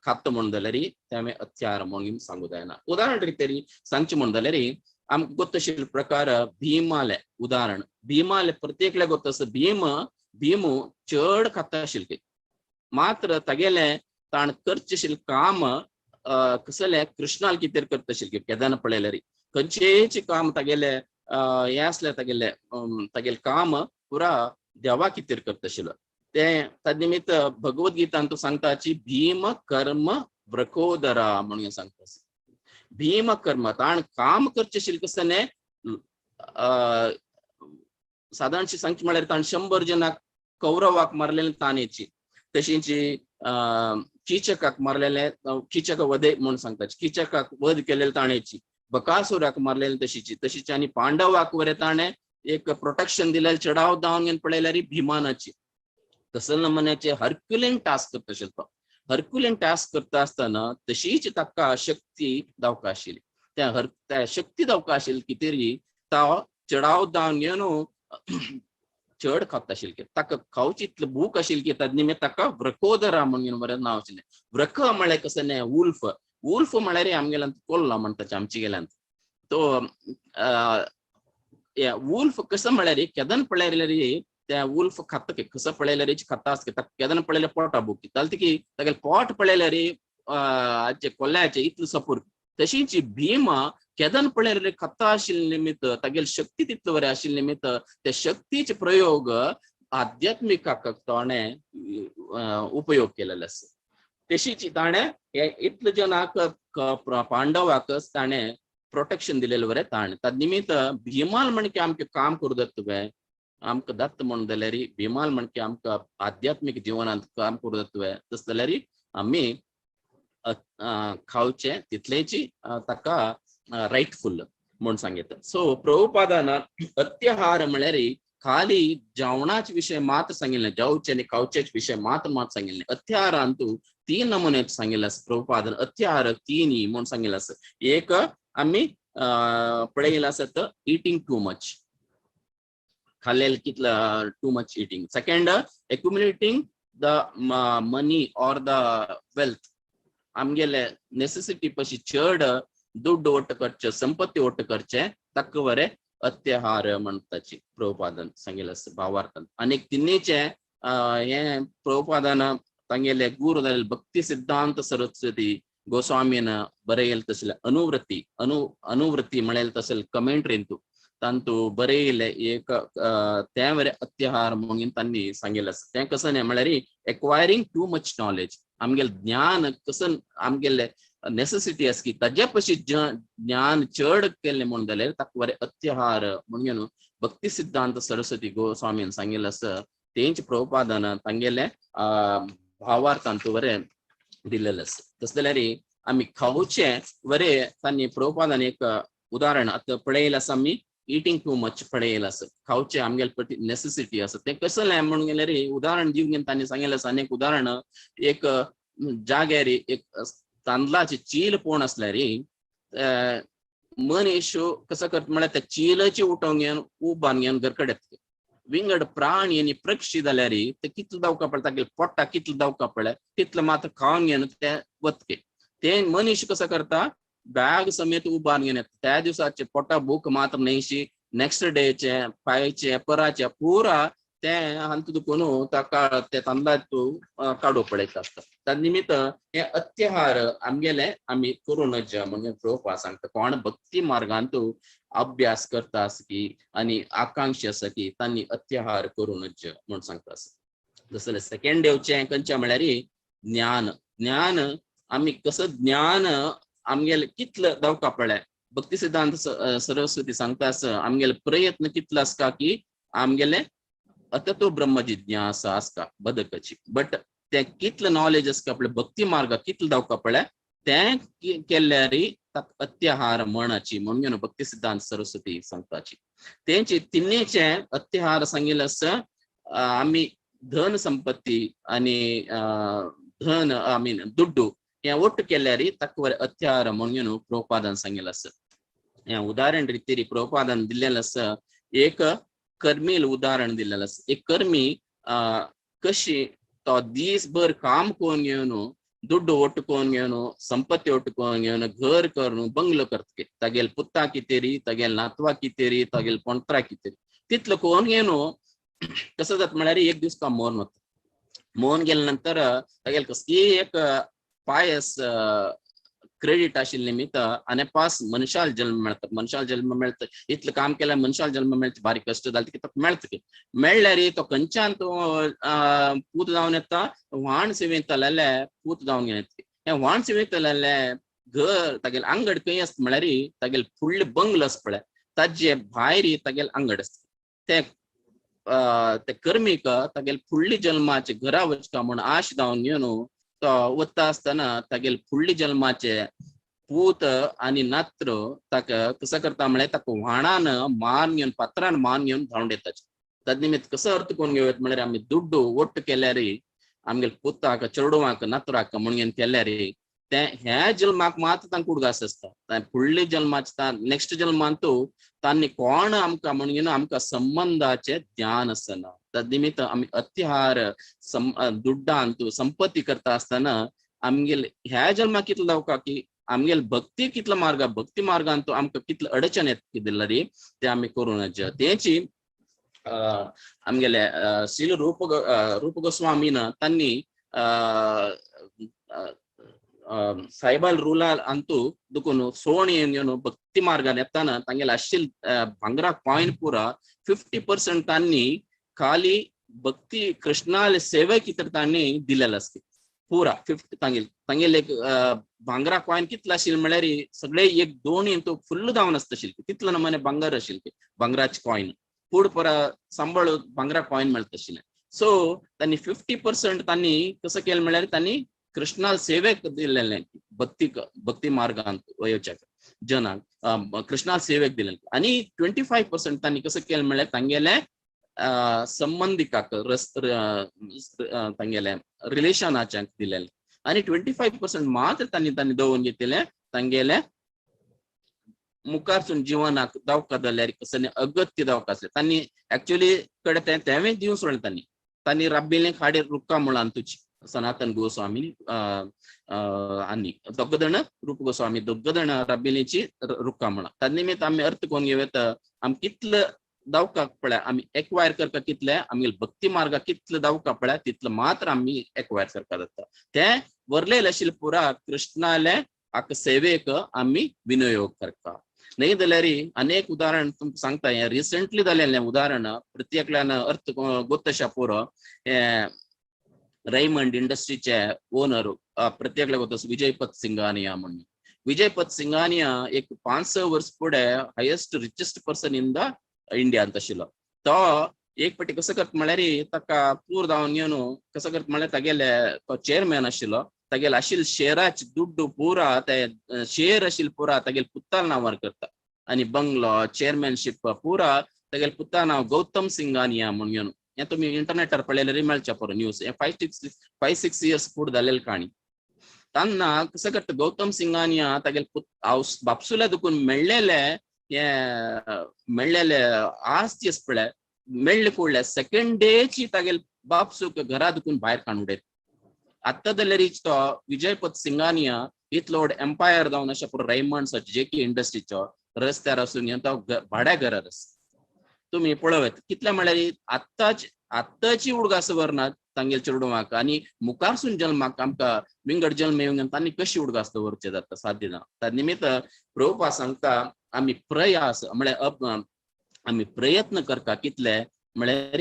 खाता म्हणून जाल्यार ते अत्याहार म्हणून सांगू जायना. उदाहरण तरी सांगचें म्हणून जाल्यार आमकां गोत्त आशिल्ले प्रकार भीमाले उदाहरण. भीमाले प्रत्येकल्या गोत्त आसा, भीम भीमू चड खाता आशिल्ले, मात्र तागेले ताण करचें आशिल्लें काम कसलें कृष्णाल कितें करता आशिल्लें. केदना पळयल्यार खंयचेच काम तागेले हें आसलें, तागेले तागेलें काम पुरा देवा कितें करता आशिल्लो. ते ताजे निमित्त भगवद गीतान तो सांगता भीम कर्म वृकोदरा म्हणून सांगता. भीम कर्म ताण काम करचें आशिल्लें कसलें, सादारणशी सांगचें म्हळ्यार ताण 100 जणांक कौरवाक मारलेले ताणेची, तशींची किचकाक मारलेले, किचक वधे म्हणून सांगता, किचकाक वध केलेले ताणेची, बकासुराक मारलेले तशीची तशीची, आनी पांडवाक वरे ताणें एक प्रोटेक्शन दिलेले चडाव दावन पळयल्यार भीमानाची. तसले नमुन्याचे हर्क्युलियन टास्क करता आशिल्लो तो. हर्क्युलियन टास्क करता आसतना तशीच ताका शक्ती दावका आशिल्ली. त्या हर त्या शक्ती दावका आशिल्ली कितें तो चडाव दावन घेवन चड खाता आशिल्ले, ताका खावची इतली भूक आशिल्ली की ताजे निमित्त ताका वृकोदरा म्हणून बरें नांव आशिल्लें. वृक म्हळ्यार कसलें न्हय, उल्फ. उल्फ म्हळ्यार आमगेल्यान कोल्ला म्हणटा आमचे गेल्यान. तो उल्फ कसो म्हळ्यार केदन पळयल्यार त्या उल्फ खाता की कसो पळयल्यार खाता आसता, ताका केदन पळयल्यार पोटा भूक जालें की तागेलें पोट पळयल्यार हाचे कोल्याचें इतलें सपूर. तशीच भीमा केदन पळयल्यार खाता आशिल्ले निमित्त तागेली शक्ती तितले बरें आशिल्ले निमित्त त्या शक्तीचे प्रयोग आध्यात्मिकाक ताणें उपयोग केलेलो आसा. तशीच ताणें इतले जणांक पांडवाक ताणें प्रोटेक्शन दिलेलें बरें ताणें. ताजे निमित्त भीमाल म्हण की आमकां काम करूं दत्त वे आमकां दत्त म्हणून जाल्यार भीमाल म्हण की आमकां आध्यात्मीक जिवनांत काम करूं दत्त वे, तशें जाल्यार आमी खावचें तितलेंच ताका रायटफूल म्हूण सांगितलें. सो प्रभुपादान अत्याहार म्हळ्यार खाली जेवणाचे विशय मात्र सांगिल्लें, जेवचे आनी खावचेच विशय मात्र मात्र सांगिल्लें. अत्याहारांतू तीन नमुन्याचे सांगिल्लें आसा प्रभुपादान. अत्याहार तीन म्हूण सांगिल्लें आसा. एक आमी पळयलें आसत इटींग टू मच, खाल्लें कितलं too much eating. Second, accumulating the money or the wealth, आमगेले नेसेसिटी पशी चड दुड्ड ಒಟ್ಟು करचे, संपत्ती ಒಟ್ಟು करचे, ताका बरें अत्याहार म्हणटाची प्रभुपादान सांगिल्लें आसा भावार्थान. आनी तिन्नीचे हें प्रभुपादान तांगेले गुरू जालेले भक्ती सिद्धांत सरस्वती गोस्वामीन बरयले तसले अनुवृत्ती अनुवृत्ती म्हणलें तसले कमेंट्रींतू तांतू बरयले एक तें बरें अत्याहार म्हणून तांणी सांगिल्लें आसा. तें कसं न्हय म्हळ्यार एक्वायरींग टू मच नॉलेज, आमगेलें ज्ञान कसं आमगेलें नेसेसिटी आसा की ताजे पशी ज्ञान चड केलें म्हणून जाल्यार ताका बरें अत्याहार म्हणून भक्ती सिद्धांत सरस्वती गोस्वामीन सांगिल्लें आसा. तेंच प्रभुपादान तांगेले भावार्थांतू बरें दिलेलें आसा. तशें जाल्यार आमी खावचें बरें तांणी प्रभुपादान एक उदाहरण आतां पळयलें आसा. आमी इटींग टू मच पळयलें आसा, खावचें आमगेले प्रती नेसेसिटी आसा तें कसलें म्हणून गेल्यार उदाहरण दिवन तांणी सांगिल्लें आसा. आनी एक उदाहरण, एक जाग्यार एक तांदळाची चील पोण आसल्यार मनीस कसो करता म्हळ्यार त्या चिलची उठोवन घेवन उबान घेवन घर कडेन. विंगड प्राणी आनी पक्षी जाल्यार ते कितले दावका पडटा, तागेले पोटाक कितले दावका पडले तितले मात्र खावन घेवन ते वतके. ते मनीस कसो करता बॅग समेत उबान घेवन येता. त्या दिवसाचे पोटा भूक मात्र न्हयशी, नेक्स्ट डेचे पायचे पराचे पुरा ते हांतू दुखून ताका ते तांदळां तूं काडूंक पळयता आसता. त्या निमित्त हे अत्याहार आमगेले आमी करूं नज म्हणजे प्रभुपाद सांगता. कोण भक्ती मार्गांतू अभ्यास करता आसा की आनी आकांक्षी आसा की तांणी अत्याहार करूं नज म्हूण सांगता आसा. जसं सेकंड येवचें खंयचें म्हळ्यार ज्ञान. ज्ञान आमी कसो ज्ञान आमगेले कितले दावका पळय भक्ती सिद्धांत सरस्वती सांगता आसा आमगेले प्रयत्न कितलो आसता की आमगेले आता तो ब्रह्म जिज्ञासा आसता बदकची. बट ते कितलं नॉलेज आसता आपले भक्ती मार्ग कितलं दावका पळय तें केल्यारी अत्याहार म्हणाची म्हणून भक्ती सिद्धांत सरस्वती सांगताची. तेंची तिन्हीचे अत्याहार सांगितलं आसा आमी धन संपत्ती आनी धन I mean दुड्डू हें ಒಟ್ಟು केल्यारी तकवर अत्याहार म्हणून प्रभुपादान सांगितलं आसा. हें उदाहरण रितीरी प्रभुपादान दिल्लें आसा एक कर्मील उदाहरण दिलेलं आसा. एक कर्मी कशी तो दीसभर काम करून घेवन दुड्डू ಒಟ್ಟು करून घेवन संपत्ती ಒಟ್ಟು करून घेवन घर करून बंगलो करतके तागेल पुत्ता कितेरी तागेल नातवा कितेरी तागेल पोंत्रा कितेरी तितलो करून घेवन कसं जाता म्हळ्यार एक दीस तो मोन वता. मोन गेल्या नंतर तागेल कसली एक पायस क्रेडिट आशिल्ले निमित्त आनी पास मनशाल जल्म मेळटा. मनशाल जल्म मेळटा इतलें काम केल्यार मनशाल जल्म मेळटा बारीक कश्ट जाले की तो मेळटा की मेळ्ळ्यार तो खंयच्यान तो पूत जावन येता व्हाण सेवेंतले पूत जावन येता. हें व्हाण सेवेंतले घर तागेले आंगड खंय आसता म्हळ्यार तागेले फुडले बंगलो आसता पळय ताजे भायर तागेले आंगड आसता. ते ते कर्मीक तागेले फुडले जल्माचे घरा वचका म्हूण आश जावन घेवन तो वता आसतना तागेले फुडले जल्माचे पूत आनी नात्र ताका कसो करता म्हळ्यार ताका व्हाणान मान घेवन पात्रान मान घेवन धांवड येता. तद निमित्त कसो अर्थ करून घेवत म्हळ्यार आमी दुड्डू ಒಟ್ಟು केल्यार आमगेले पुताक चेडवाक नातराक म्हणून केल्यार ते ह्या जल्माक मात्र तांकां उडगास आसता. फुडले जल्माचे नेक्स्ट जल्मांतू तांणी कोण आमकां म्हणून आमकां संबंधाचे ध्यान आसना. तद निमित्त आमी अत्याहार दुड्डांतू संपत्ती करता आसतना आमगेले ह्या जल्माक कितलो दावका की आमगेले भक्ती कितलो मार्ग भक्ती मार्गांतू आमकां कितलो अडचण येता दिल्ली ते आमी करूं नज. तेची आमगेले श्रील रूप रूप गोस्वामीन तांणी सायबाल रुला अंतू दुकून सोणी घेवन भक्ती मार्गान येताना तांगेले आशिल्ल भांगरा कॉयन पुरा 50% तांणी खाली भक्ती कृष्णाले सेवे कितें तांणी दिलेलं आसता पुरा 50 तांगेले तांगेले एक भांगरा कॉयन कितलो आशिल्लें म्हळ्यार सगळे एक दोन तो फुल्ल जावन आसता आशिल्ले तितलो नमुने भांगर आशिल्ले भांगराचे कॉयन पूण परा सांबाळ भांगरा कॉयन मेळटा आशिल्लें. सो तांणी 50% तांणी कसं केलें म्हळ्यार तांणी कृष्णाल सेवेक दिलेलें भक्ती भक्ती मार्गांत वयोच्याक जनाक कृष्णाल सेवेक दिलेलें आनी 25% तांणी कसं केलें म्हळ्यार तांगेले संबंधिकाक रस तांगेले रिलेशनाच्याक दिलेलें आनी 25% मात्र तांणी तांणी दवरून घेतिल्लें तांगेले मुखारसून जिवनाक दावका जाल्यार कसलें अगत्य दावका आसलें तांणी एक्चुअली कडे तें तेंवें दिवन सोडलें तांणी तांणी राबिल्लें खाडे रुक्का मुळान तुची सनातन गोस्वामी आनी दोग जाण रूप गोस्वामी दोग जाण राबिल्लीची रुक्का म्हणा. त्या निमित्त आमी अर्थ करून घेवं आमी कितले दावका पळय आमी एक्वायर करता कितले आमगेले भक्ती मार्गाक कितले दावका पळय तितले मात्र आमी एक्वायर करपा जाता. ते वरलेले आशिल्ले पुरा कृष्णाले आका सेवेक आमी विनियोग करता. न्ही जाल्यार अनेक उदाहरण तुमकां सांगता हें रिसंटली जालेलें उदाहरण प्रत्येकल्यान अर्थ गोतशा पुरो हें रैमंड इंडस्ट्रीचे ओनर प्रत्येकल्या गोत विजयपत सिंगानिया म्हणून. विजयपत सिंगानिया एक 5-6 वर्स फुडें highest richest person in the इंडियांत आशिल्लो. तो एक पटी कसो करता म्हळ्यार ताका पूर जावन घेवन कसो करता म्हळ्यार तागेले तो चेअरमॅन आशिल्लो तागेले आशिल्ले शेराचे दुड्डू पुरा ते शेर आशिल्ले पुरा तागेले पुत्ताल नांवार करता आनी बंगलो चेअरमॅनशीप पुरा तागेले पुत्ता नांव गौतम सिंगानिया म्हणून घेवन हें तुमी इंटरनेटार पळयल्यार मेळच्या पुरो न्यूज हें 5-6 इयर्स फुडें जालेली काणी. तेन्ना कसो करता गौतम सिंगानिया तागेले पुत हांव बापसुल्या दुकून मेळ्ळेले हे मेळ्ळेले आस्ती आसा पळय मेळ्ळे कुडले सेकंड डेची तागेले बापसूक घरा दुकून भायर काडून उडयता. आत्तां जाल्यार तो विजयपत सिंगानिया इतलो व्हड एम्पायर जावन अशें पुरो रैमंड्साचो जे के इंडस्ट्रीचो रस्त्यार आसून तो भाड्या घरार आसा. तुमी पळोवं कितले म्हळ्यार आत्ताच आत्ताची उडगास दवरनात तांगेले चेडवांक आनी मुखारसून जल्माक आमकां विंगड जल्म येवन तांणी कशी उडगास दवरचे जाता साध्य ना. त्या निमित्त प्रभुपा सांगता आमी प्रयास म्हळ्यार आमी प्रयत्न करता कितले म्हळ्यार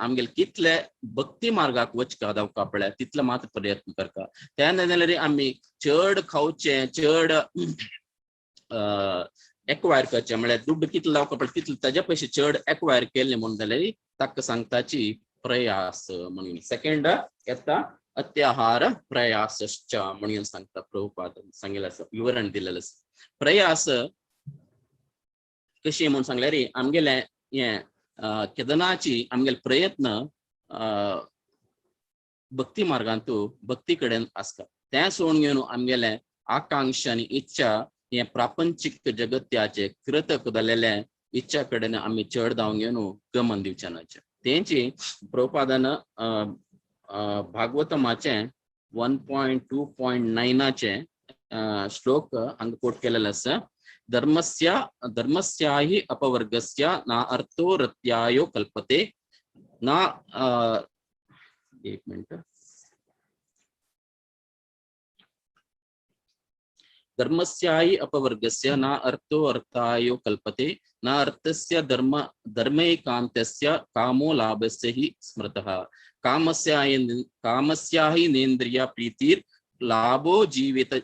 आमगेले कितले भक्ती मार्गाक वचका दावका पळय तितले मात्र प्रयत्न करता. त्या नाजाल्यार आमी चड खावचें चड एक्वायर करचें म्हळ्यार दुड्ड कितलो लावपा पडटा तितलो ताज्या पयशे चड एक्वायर केल्ले म्हणून जाल्यार ताका सांगताची प्रयास म्हणून. सेकंड येता अत्याहार प्रयासश्च म्हणून सांगता प्रभुपाद, सांगिल्लें आसा, विवरण दिलेलें आसा. प्रयास कशी म्हणून सांगल्यार आमगेले हें केदनाची आमगेले प्रयत्न भक्ती मार्गांतू भक्ती कडेन आसता. तें सोडून घेवन आमगेले आकांक्षा आनी इच्छा हें प्रापंचीक जगत्याचे कृतक जालेले इच्छा कडेन आमी चड धांवन घेवन गमन दिवचें नाचे. तेंची प्रभुपादान भागवतमाचें 1.2.9 श्लोक हांगा कोट केलेले आसा. धर्मस्य धर्मस्याहि अपवर्गस्य ना अर्थो रत्यायो कल्पते ना, एक मिनिट, धर्मस्याहि अपवर्गस्य ना अर्थो अर्थायो कल्पते ना अर्थस्य धर्म धर्मैकांतस्य कामो लाभस्य हि स्मृतः कामस्याहि नेन्द्रिय प्रीतिर लाभो जीवित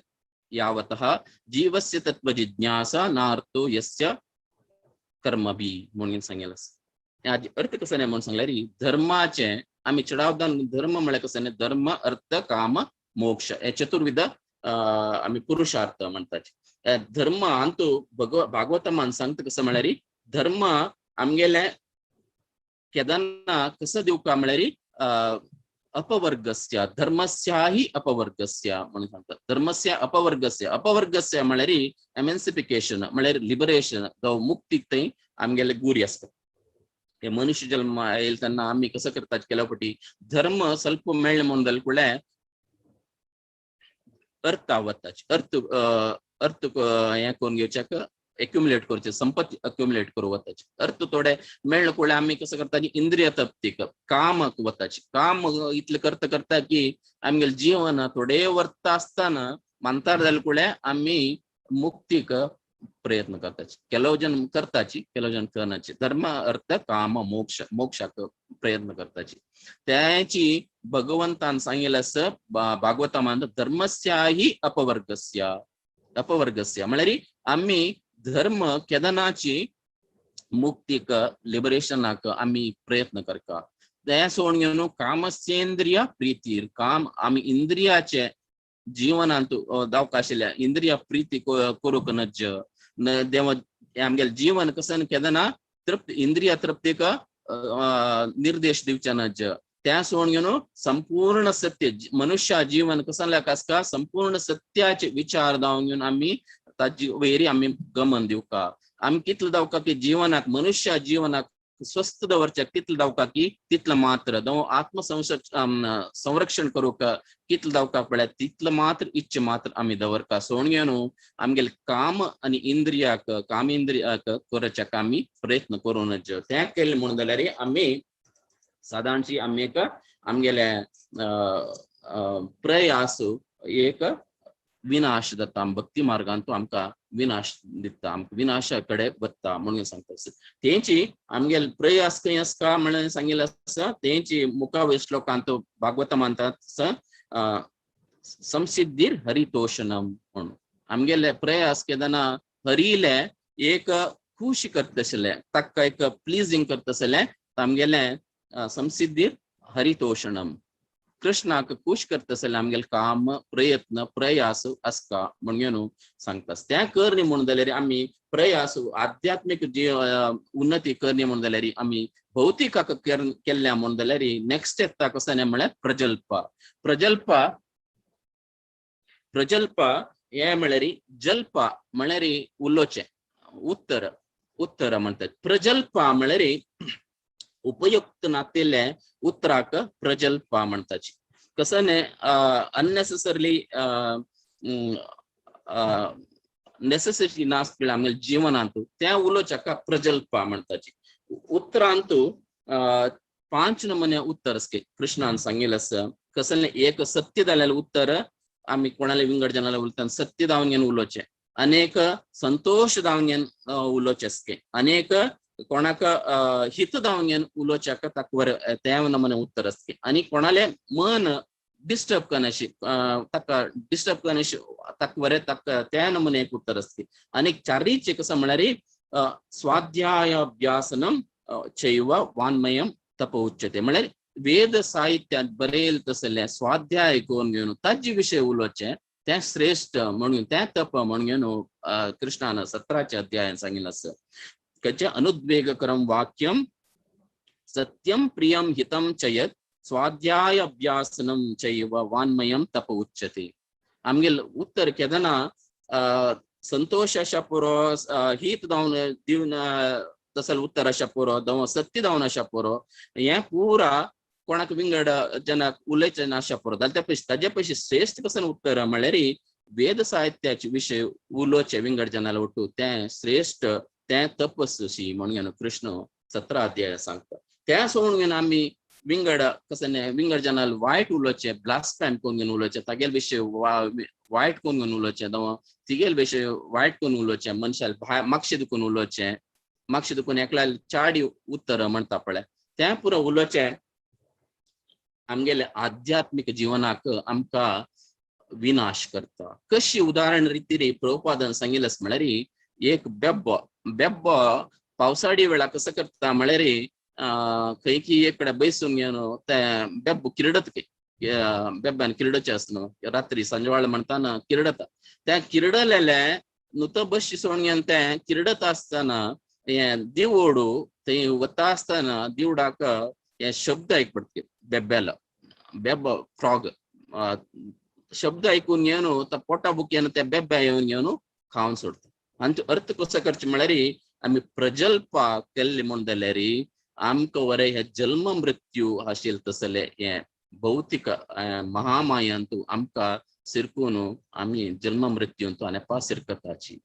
यावतः जीवस्य तत्व जिज्ञासा नार्थो यस्य कर्मबी म्हणून सांगेल. अर्थ कसो न्ही म्हणून सांगल्यार धर्माचे आमी चडावदान धर्म म्हळ्यार कसो न्ही, धर्म अर्थ काम मोक्ष हे चतुर्विध आमी पुरुषार्थ म्हणटात. धर्म अंतू भागवतमान सांगता कसो म्हळ्यार धर्म आमगेले केदना कसो दिवका म्हळ्यार अपवर्गस्य धर्मस्याहि अपवर्गस्य म्हणून सांगतात. धर्मस्य अपवर्गस्य अपवर्गस्य म्हळ्यार एमेन्सिफिकेशन म्हळ्यार लिबरेशन जावं मुक्तीक थंय आमगेले गुरी आसता. हे मनुष्य जन्म आयल तेन्ना आमी कसो करतात केल्या फावटी धर्म ಸ್ವಲ್ಪ मेळ्ळे म्हणून जाल्यार कुळ्या अर्थ वताची अर्थ अर्थ हें करून घेवच्याक एक्युमुलेट करचे संपत्ती अक्युमुलेट करूं वताची अर्थ थोडे मेळ्ळे कुळ्या आमी कसो करता इंद्रिय तृप्तीक कामक वताची काम इतलें करता करता की आमगेलें जीवन थोडे वर्ता आसतना मानतार जाले कुळ्या आमी मुक्तीक प्रयत्न करताची. ಕೆಲವು जन करताची ಕೆಲವು जन करनाची. धर्म अर्थ काम मोक्ष मोक्षाक प्रयत्न करताची. त्याची भगवंतान सांगिल्लें आसा भागवतामान धर्मस्याहि अपवर्गस्य अपवर्गस्य म्हळ्यार आमी धर्म केदनाची मुक्तीक लिबरेशनाक आमी प्रयत्न करता. तें सोडून घेवन कामस्येंद्रिय प्रितीर काम आमी इंद्रियाचे जीवनांत दावका आशिल्ल्या इंद्रिय प्रिती करूंक नज देव आमगेलें जीवन कसं केदना तृप्ती इंद्रिय तृप्तीक निर्देश दिवचे नज. त्या सोडून घेवन संपूर्ण सत्य मनुष्य जीवन कसं आसता संपूर्ण सत्याचे विचार जावन घेवन आमी ताजी वयर आमी गमन दिवका. आमी कितलो दावका की जीवनाक मनुष्य जीवनाक स्वस्थ दवरच्याक तितलो दावका की तितलो मात्र जावं आत्मसंरक्षण संरक्षण करूंक कितलो दावका पळय तितलो मात्र इच्छा मात्र आमी दवरका. सोडून घेवन आमगेले काम आनी इंद्रियाक काम इंद्रियाक करच्याक आमी प्रयत्न करूं नज. तें केलें म्हणून जाल्यार आमी सादारणशी आमी एक आमगेले प्रयास एक विनाश जाता. भक्ती मार्गान तो आमकां विनाश दिता, आमकां विनाशा कडेन वता म्हणून सांगता. तेंची आमगेले प्रयास खंय आसता म्हणून सांगिल्लें आसा. तेंची मुखावय श्लोकांत भागवत मानतात संसिद्धीर हरितोषणम म्हणून आमगेले प्रयास केदना हरिले एक खुशी करतसले ताका एक प्लीजिंग करतसले आमगेले संसिद्धीर हरितोषणम कृष्णाक खुश करतसले आमगेले काम प्रयत्न प्रयास आसता म्हणून सांगता. तें करणी म्हणून जाल्यार आमी प्रयास आध्यात्मीक जी उन्नती करणी म्हणून जाल्यार आमी भौतिकाक केल्ल्या म्हणून जाल्यार नेक्स्ट येता कसो न्ही म्हळ्यार प्रजल्प. प्रजल्प प्रजल्प हे म्हळ्यार जल्प म्हळ्यार उलोवचें उत्तर उत्तर म्हणतात. प्रजल्प म्हळ्यार उपयुक्त नातिल्ले उतराक प्रजल्प म्हणताची. कसं न्ही अननेसेसरली नेसेसिटी नासली आमगे जीवनांत त्या उलोवच्याक प्रजल्प म्हणताची. उतरांतू पांच नमुने उत्तर आसके कृष्णान सांगिल्लें आसा. कसलें एक सत्य जालेलें उत्तर आमी कोणाले विंगड जनाले उलयता सत्य जावन घेवन उलोवचें, अनेक संतोश जावन घेवन उलोवचें आसके, अनेक कोणाक हित जावन घेवन उलोवच्याक ताका बरें तें नमुने उत्तर आसके, आनी कोणाले मन डिस्टर्ब करनाशी ताका डिस्टर्ब करनाशी तक वरे तक त्या नमुने एक उत्तर आसता. आनी चारीचे कसं म्हळ्यार स्वाध्यायाभ्यासनम चैव वाङ्मयम तप उच्यते. म्हळ्यार वेद साहित्यांत बरयल तसलें स्वाध्याय करून घेवन ताजे विशय उलोवचें तें श्रेश्ठ म्हणून तें तप म्हणून घेवन कृष्णान 17च्या अध्यायान सांगिल्लें आसा. खंयचें अनुद्वेगकरम वाक्यम सत्यम प्रियम हितम चयत स्वाध्याय अभ्यासनम चैव वाङ्मयम तप उच्यते. आमगेल उत्तर केदना संतोष आशा पुरो, हित जावन दिवन तसल उत्तर आशा पुरो, दव सत्य जावन आशा पुरो, हें पुरा कोणाक विंगड जनाक उलयचें नाशा पुरो जाल्यार त्या पयशी ताजे पयशी श्रेश्ठ कसन उत्तर म्हळ्यार वेद साहित्याचे विशय उलोवचे विंगड जनाला ಒಟ್ಟು तें श्रेश्ठ तें तपस्वी म्हणून कृष्ण 17 अध्याय सांगता. त्या सोडून आमी विंगड कसं विंगड जनाल वायट उलोवचें, ब्लास्फेम करून घेवन उलोवचें, तागेल विशय वायट करून घेवन उलोवचें, तिगेल विशय वायट करून उलोवचें, मनशाल मागशे दुखून उलोवचें, मागशे दुखून एकल्या चाडी उत्तर म्हणटा पळय तें पुरो उलोवचें आमगेले आध्यात्मीक जिवनाक आमकां विनाश करता. कशी उदाहरण रितीरी प्रभुपादान सांगिल्लें म्हळ्यार एक बेब्बो बेब्बो पावसाडी वेळा कसो करता म्हळ्यार खंय की एक कडेन बैसून घेवन तें बेब्बो किरडत खंय, बेब्यान किरडचें आसता न्हू रात्री सांजवाळ म्हणटाना किरडता, तें किरडलेलें न्हू बशी सोडून घेवन तें किरडत आसतना हें दिवोडू थंय वता आसतना दिवडाक हे शब्द आयक पडटा बेब्यालो बेब्बो फ्रॉग शब्द आयकून घेवन तो पोटा बुकयेन त्या बेब्या येवन घेवन खावन सोडटा. आनी अर्थ कसो करचें म्हळ्यार आमी प्रजल्पा केल्ले म्हूण जाल्यार आमकां वरे हे जल्म मृत्यू आशिल्ले तसले हे भौतिक महामायांतू आमकां सिरकून आमी जल्म मृत्यूंतू आनी सिरकताची.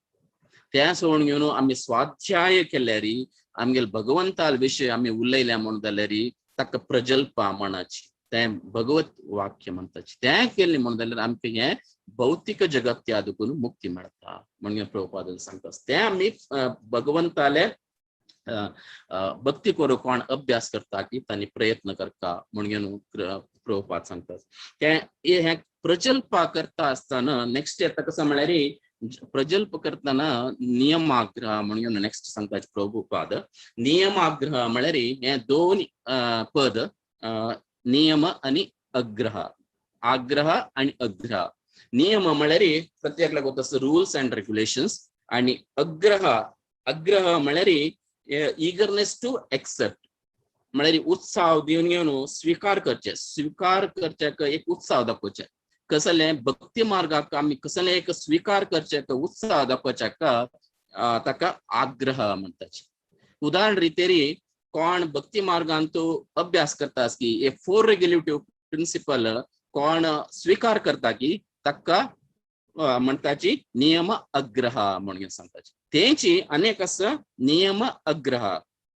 त्या सोडून घेवन आमी स्वाध्याय केल्यार आमगेले भगवंताल विशय आमी उलयल्या म्हूण जाल्यार ताका प्रजल्पा म्हणाची, तें भगवत वाक्य म्हणटाची. तें केलें म्हूण जाल्यार आमकां हें भौतिक जगत्या दुखून मुक्ती मेळटा म्हणून प्रभुपादान सांगता. तें आमी भगवंताले भक्ती करूं कोण अभ्यास करता की तांणी प्रयत्न करता म्हणून प्रभुपाद सांगता. तें हें प्रजल्पा करता आसतना नेक्स्ट येता कसं म्हळ्यार प्रजल्प करतना नियमाग्रह म्हणून नेक्स्ट सांगता प्रभुपाद. नियमाग्रह म्हळ्यार हे दोन पद, नियम आनी अग्रह, आग्रह आनी अग्रह. नियम म्हळ्यार प्रत्येकाक वता रुल्स अँड रेग्युलेशन्स, आनी अग्रह अग्रह म्हळ्यार इगरनेस टू एक्सेप्ट, म्हळ्यार उत्साह दिवन घेवन स्वीकार करचे, स्वीकार करच्याक एक उत्साह दाखोवचे. कसले भक्ती मार्गाक आमी कसले एक स्वीकार करचे उत्साह दाखोवच्याक ताका आग्रह म्हणटाचे. उदाहरण रितेरी कोण भक्ती मार्गांत अभ्यास करता की हे 4 रेग्युलेटिव्ह प्रिन्सिपल कोण स्वीकार करता की ताका म्हणटाची नियम अग्रह म्हणून सांगताची. तेंची अनेक आसा नियम अग्रह.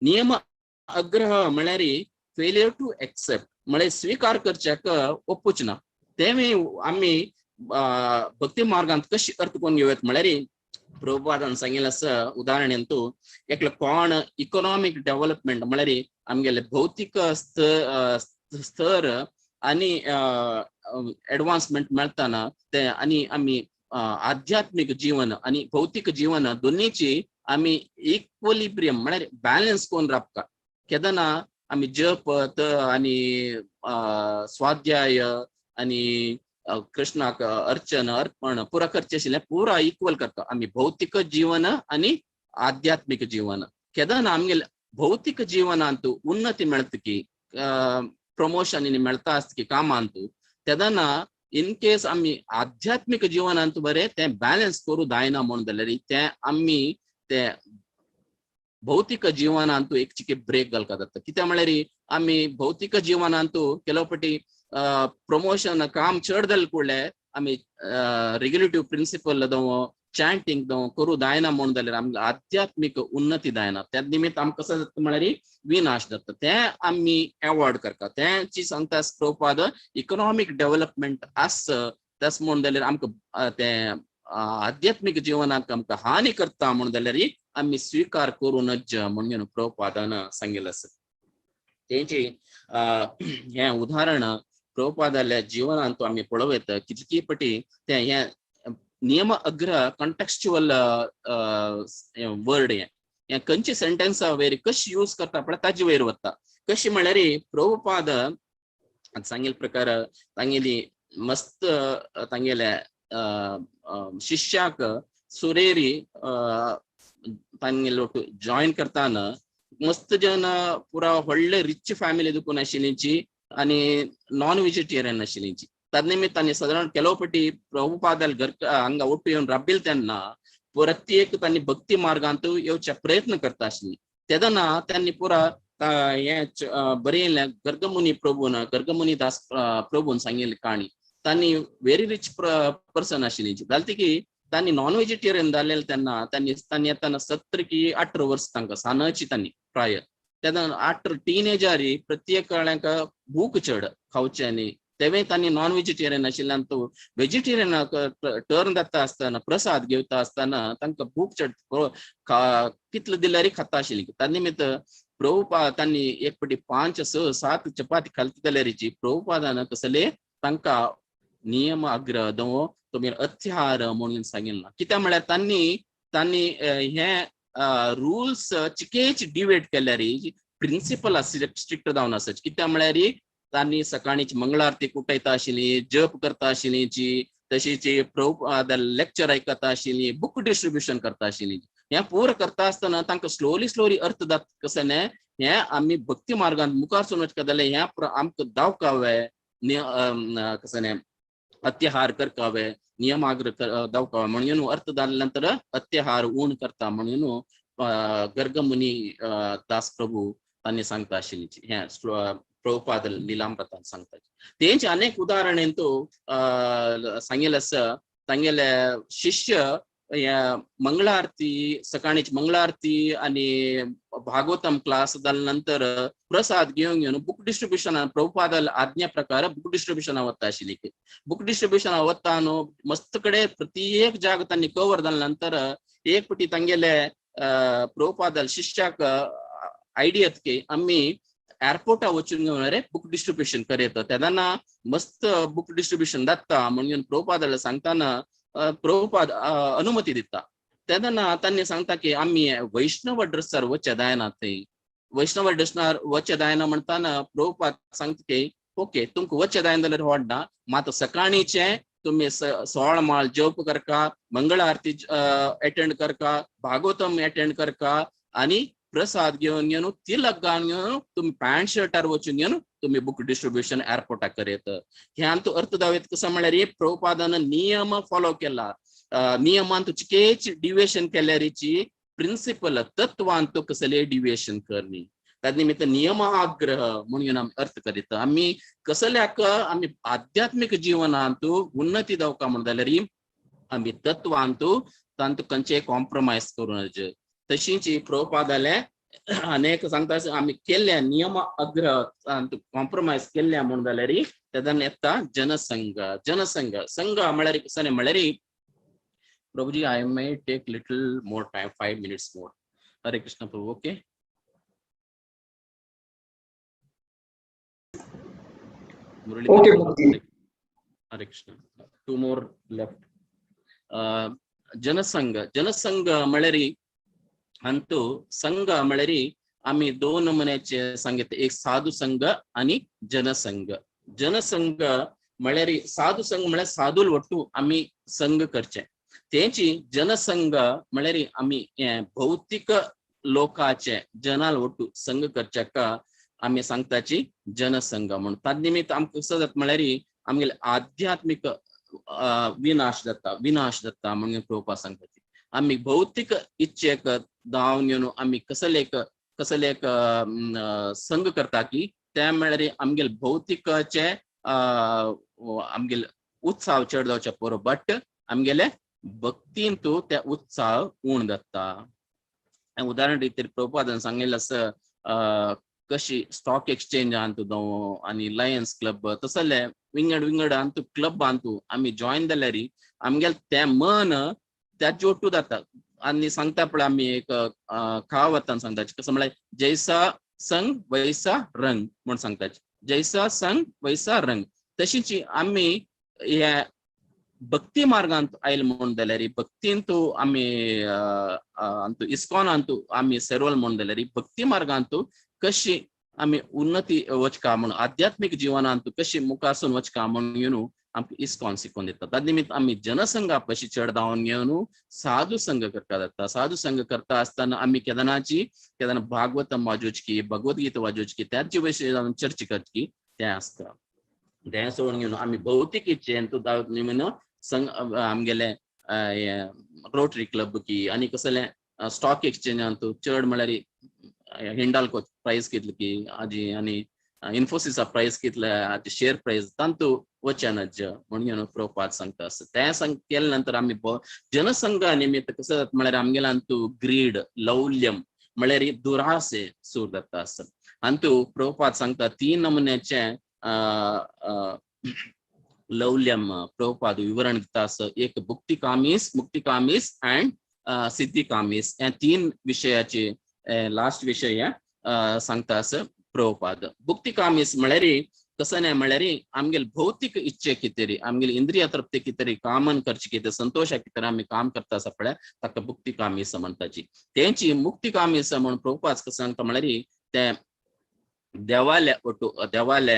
नियम अग्रह म्हळ्यार फेलियर टू एक्सेप्ट, म्हळ्यार स्वीकार करच्याक ओपूच ना. तेमी आमी भक्ती मार्गांत कशी अर्थ करून घेवयात म्हळ्यार प्रभुपादान सांगिल्लें आसा उदाहरण तूं एकलो कोण इकॉनॉमीक डेव्हलपमेंट म्हळ्यार आमगेले भौतीक स्तर आनी एडवान्समेंट मेळटाना ते आनी आमी आध्यात्मीक जीवन आनी भौतीक जीवन दोन्हीची आमी इक्वलिब्रियम म्हळ्यार बॅलन्स करून राबता. केदना आमी जप आनी स्वाध्याय आनी कृष्णाक अर्चन अर्पण पुरा करचें आशिल्लें पुरा इक्वल करता आमी भौतीक जीवन आनी आध्यात्मीक जीवन. केदना आमगेले भौतीक जीवनांत उन्नती मेळटा की प्रमोशन मेळटा आसता की कामांत, तेदना इन केस आमी आध्यात्मीक जीवनांत बरें तें बॅलन्स करूं जायना म्हूण जाल्यार तें आमी तें भौतीक जीवनांत एक चिके ब्रेक घालका जाता. कित्याक म्हळ्यार आमी भौतीक जीवनांत ಕೆಲವು पटी प्रमोशन काम चड जालें कुडले आमी रेग्युलेटिव्ह प्रिन्सिपल जावं चॅन्टिंग जावं करूं जायना म्हूण जाल्यार आमकां आध्यात्मीक उन्नती जायना. त्या निमित्त आमकां कसो जाता म्हळ्यार विनाश जाता. तें आमी एवॉयड करता. तेंची सांगता प्रभुपाद इकॉनॉमीक डेव्हलपमेंट आस तस म्हूण जाल्यार आमकां तें आध्यात्मीक जीवनाक आमकां हानी करता म्हूण जाल्यार आमी स्वीकार करूं नज म्हणून प्रभुपादान सांगिल्लें आसा. तेंची हें उदाहरण प्रभुपादाल्या जिवनांत आमी पळोवं येता कितकी पटी तें हें नियम अग्रह कॉन्टेक्स्चुअल वर्ड हें. हें खंयचे सेंटेन्सा वयर कशी यूज करता पळय ताजे वयर वता. कशी म्हळ्यार प्रभुपाद सांगिल्ले प्रकार तांगेली मस्त तांगेले शिष्याक सुरेरी तांगेले जॉईन करताना मस्त जन पुरा व्हडले रिच फॅमिली दुखून आशिल्लीची आनी नॉन व्हेजिटेरियन आशिल्लीची. तद निमित्तान सादारण ಕೆಲವು पटी प्रभुपादाल घर हांगा ಒಟ್ಟು येवन राबिल तेन्ना प्रत्येक तांणी भक्ती मार्गांत येवचे प्रयत्न करता आशिल्ली. तेदना त्यांनी पुरा हें बरयलें गर्गमुनी प्रभून, गर्गमुनी दास प्रभून सांगिल्ली काणी. तांणी व्हेरी रिच पर्सन आशिल्ली जालें की तांणी नॉन व्हेजिटेरियन जालेले तेन्ना तांणी तांणी येताना 17 की 18 वर्स तांकां सानची तांणी प्राय तेन्ना 18 टीनेजरी प्रत्येकाक भूक चड खावच्यांनी तेवे तांणी नॉन व्हेजिटेरियन आशिल्ल्यान तो व्हेजिटेरियनाक टर्न जाता आसतना प्रसाद घेवता आसतना तांकां भूक चड कितले दिल्यारय खाता आशिल्ली. त्या निमित्त प्रभुपाद तांणी एक पटी 5 6 7 चपाती खालती जाल्यारीची प्रभुपादान कसले तांकां नियम आग्रह दवो तुमी अत्याहार म्हणून सांगिल्ला. कित्याक म्हळ्यार तांणी तांणी हे रुल्स चिकेच डिवेट केल्यारी प्रिन्सिपल स्ट्रिक्ट जावन आसा. कित्याक म्हळ्यार तांणी सकाळीं मंगळारती उठयता आशिल्ली, जप करता आशिल्ली, तशीच प्रभुपाद लेक्चर आयकता आशिल्ली, बुक डिस्ट्रिब्युशन करता आशिल्ली. हें पूर करता आसतना तांकां स्लोली स्लोली अर्थ जाता कसो न्ही हें आमी भक्ती मार्गान मुखार सरून वचका जाल्यार हें आमकां दावकावे कसं न्ही अत्याहार करकावे नियमाग्र दावकावे म्हणून अर्थ जाल्या नंतर अत्याहार ऊण करता म्हणून गर्गमुनी दास प्रभू तांणी सांगता आशिल्ली. हें प्रभुपाद लिलामृतान सांगता. तेंचे अनेक उदाहरण तो सांगिल्लें आसा. तांगेले शिष्य मंगळारती सकाळीची मंगळारती आनी भागवतम क्लास जाल्या नंतर प्रसाद घेवन घेवन बुक डिस्ट्रिब्युशन प्रभुपाद आज्ञा प्रकार बुक डिस्ट्रिब्युशन वता आशिल्ली. बुक डिस्ट्रिब्युशन वता न्हू मस्त कडेन प्रत्येक जाग तांणी कवर जाल्या नंतर एक पटी तांगेले प्रभुपाद शिष्याक आयडिया की आमी एअरपोर्टा वचून घेवन रे बुक डिस्ट्रिब्युशन करयता तेन्ना मस्त बुक डिस्ट्रिब्युशन जाता म्हणून प्रभुपादाला सांगताना प्रभुपाद अनुमती दिता. तेन्ना तांणी सांगता की आमी वैष्णव ड्रेसार वचचे जायना, थंय वैष्णव ड्रेसार वचचे जायना म्हणटाना प्रभुपाद सांगता की ओके तुमकां वचचे जायना जाल्यार व्हडना, मात सकाळीचें तुमी 16 माळ जप करका, मंगळ आरती एटेंड करका, भागवतम एटेंड करका आनी प्रसाद घेवन घेवन तिलक घालून घेवन तुमी पॅन्ट शर्टार वचून घेवन तुमी बुक डिस्ट्रिब्युशन एअरपोर्टाक करयत. ह्यान तूं अर्थ दावयत कसो म्हळ्यार प्रभुपादान नियम फॉलो केला. नियमान तुचकेच डिविएशन केल्यारीची प्रिन्सिपल तत्वान तूं कसले डिविएशन करनी. त्या निमित्त नियम आग्रह म्हणून आमी अर्थ करीत. आमी कसल्याक आमी आध्यात्मीक जिवनांत उन्नती जावका म्हण जाल्यार आमी तत्वांत तांतू खंयचे कॉम्प्रोमायज करूं नज. तशींच प्रभुपादाले अनेक सांगता आमी केल्ल्या नियम आग्रह कॉम्प्रोमायज केल्ल्या म्हूण जाल्यार तेन्ना येता जनसंघ. जनसंघ संघ म्हळ्यार कसलें म्हळ्यार Prabhuji I may take little more time, 5 minutes more. Hare Krishna Prabhu. Okay Murali. Okay Prabhuji. Hare Krishna. 2 more left. Jansangh. Jansangh म्हळ्यार अंतू संघ म्हळ्यार आमी 2 नमुन्याचे सांगितले, एक साधू संघ आनी जनसंघ. जनसंघ म्हळ्यार साधू संघ म्हळ्यार साधूल ಒಟ್ಟು आमी संघ करचे. तेंची जनसंघ म्हळ्यार आमी भौतिक लोकाचे जनाल ಒಟ್ಟು संघ करच्याक आमी सांगताची जनसंघ म्हणून. ताज निमित्त आमकां कसो जाता म्हळ्यार आमगेले आध्यात्मीक विनाश जाता, विनाश जाता म्हणून प्रभुपाद सांगता. आमी भौतिक इच्छेक धांवन घेवन आमी कसले कसले एक संघ करता की त्या म्हळ्यार आमगेले भौतिकाचे आमगेले उत्साह चड जावचे पुरो, बट आमगेले भक्तीन तूं त्या उत्साह उण जाता. उदाहरण रितीर प्रभुपादान सांगिल्लें आसा कशी स्टॉक एक्सचेंज आहा तूं आनी लायन्स क्लब तसले विंगड विंगड आहा क्लब आहा तूं आमी जॉयन जाल्यार आमगेले तें मन त्या जोटू जाता. आनी सांगता पळय आमी एक कहावतान सांगता कसं म्हळ्यार जैसा संग वैसा रंग म्हूण सांगता, जैसा संग वैसा रंग. तशीच आमी हे भक्ती मार्गांत आयल म्हूण जाल्यार, भक्तींतू आमी अंतू इस्कॉनांतू आमी सेरवल म्हूण जाल्यार, भक्ती मार्गांतू कशी आमी उन्नती वचका म्हणून, आध्यात्मीक जिवनांत कशी मुखासून वचका म्हणून घेवन आमकां इस्कॉन शिकोवन दिता. त्या निमित्त आमी जनसंघा पशी चड धांवन घेवन साधू संघ करता जाता. साधू संघ करता आसतना आमी केदनाची केदना भागवतम वाजोवची, भगवद्गीता वाजोवची, त्याचे विशय चर्चा करची तें आसता. तें सोडून घेवन आमी भौतीक इच्छेन निमित्त संघ आमगेले रोटरी क्लब की आनी कसले स्टॉक एक्सचेंजांत चड म्हळ्यार हिंडाल्को प्रायस कितली की आजी आनी इन्फोसिसा प्रायस कितले, आजी शेअर प्रायस तांतू वचनज म्हणून प्रभुपाद सांगता आसा. तें सांग केले नंतर आमी जनसंघा निमित्त कसं जाता म्हळ्यार आमगेल्या अंतू ग्रीड, लौल्यम म्हळ्यार दुरासे सूर जाता आसा. अंतू प्रभुपाद सांगता तीन नमुन्याचे लौल्यम प्रभुपाद विवरण दिता आसा. एक भुक्ती कामीस, मुक्ती कामीस अँड सिद्धी कामीस, ह्या तीन विशयाचे लास्ट विशय सांगता आसा प्रभुपाद. भुक्ती कामीस म्हळ्यार कसं न्हय म्हळ्यार आमगेले भौतीक इच्छे कितेरी, आमगेले इंद्रिय तृप्ती कितेरी, कामन करचे कितें, संतोशा कितें आमी काम करता आसा पळय, ताका भुक्ती कामीस म्हणटाची. तेंची मुक्ती कामीस म्हणून प्रभुपाद कसं सांगता म्हळ्यार ते देवाले ಒಟ್ಟು देवाले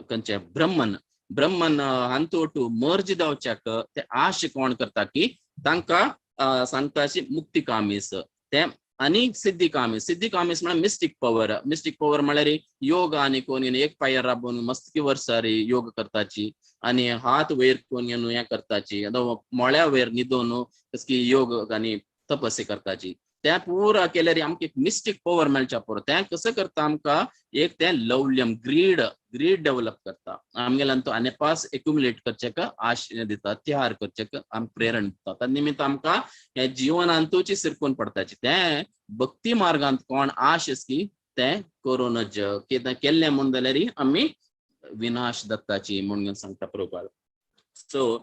खंयचे ब्रह्मन ब्रह्मन हांतू ಒಟ್ಟು मर्ज जावच्याक ते आश कोण करता की तांकां सांगता अशी मुक्ती कामीस ते. आनी सिद्धी कामीस, सिद्धी कामीस म्हळ्यार मिस्टीक पवर. मिस्टीक पवर म्हळ्यार योग आनी कोण एक पांयार राबून मस्ती वर्सारी योग करताची आनी हात वयर कोण घेवन हें करताची, आतां मोळ्या वयर न्हिदोन की योग आनी तपस्या करताची. तें पुरा केल्यार आमकां एक मिस्टीक पवर मेळच्या पुरो. तें कसं करता आमकां एक तें लवल्यम, ग्रीड, ग्रीड डेव्हलप करता आमगेल्यान. तो अनेपास एक्युमुलेट करचेक आश दिता, तयार करचेक आमकां प्रेरण दिता. त्या निमित्त आमकां हे जिवनांतूची सिरकून पडटाची. तें भक्ती मार्गांत कोण आश की तें करूं नज, कितें केल्लें म्हूण जाल्यार आमी विनाश दत्ताची म्हणून सांगता प्रभुपाद. सो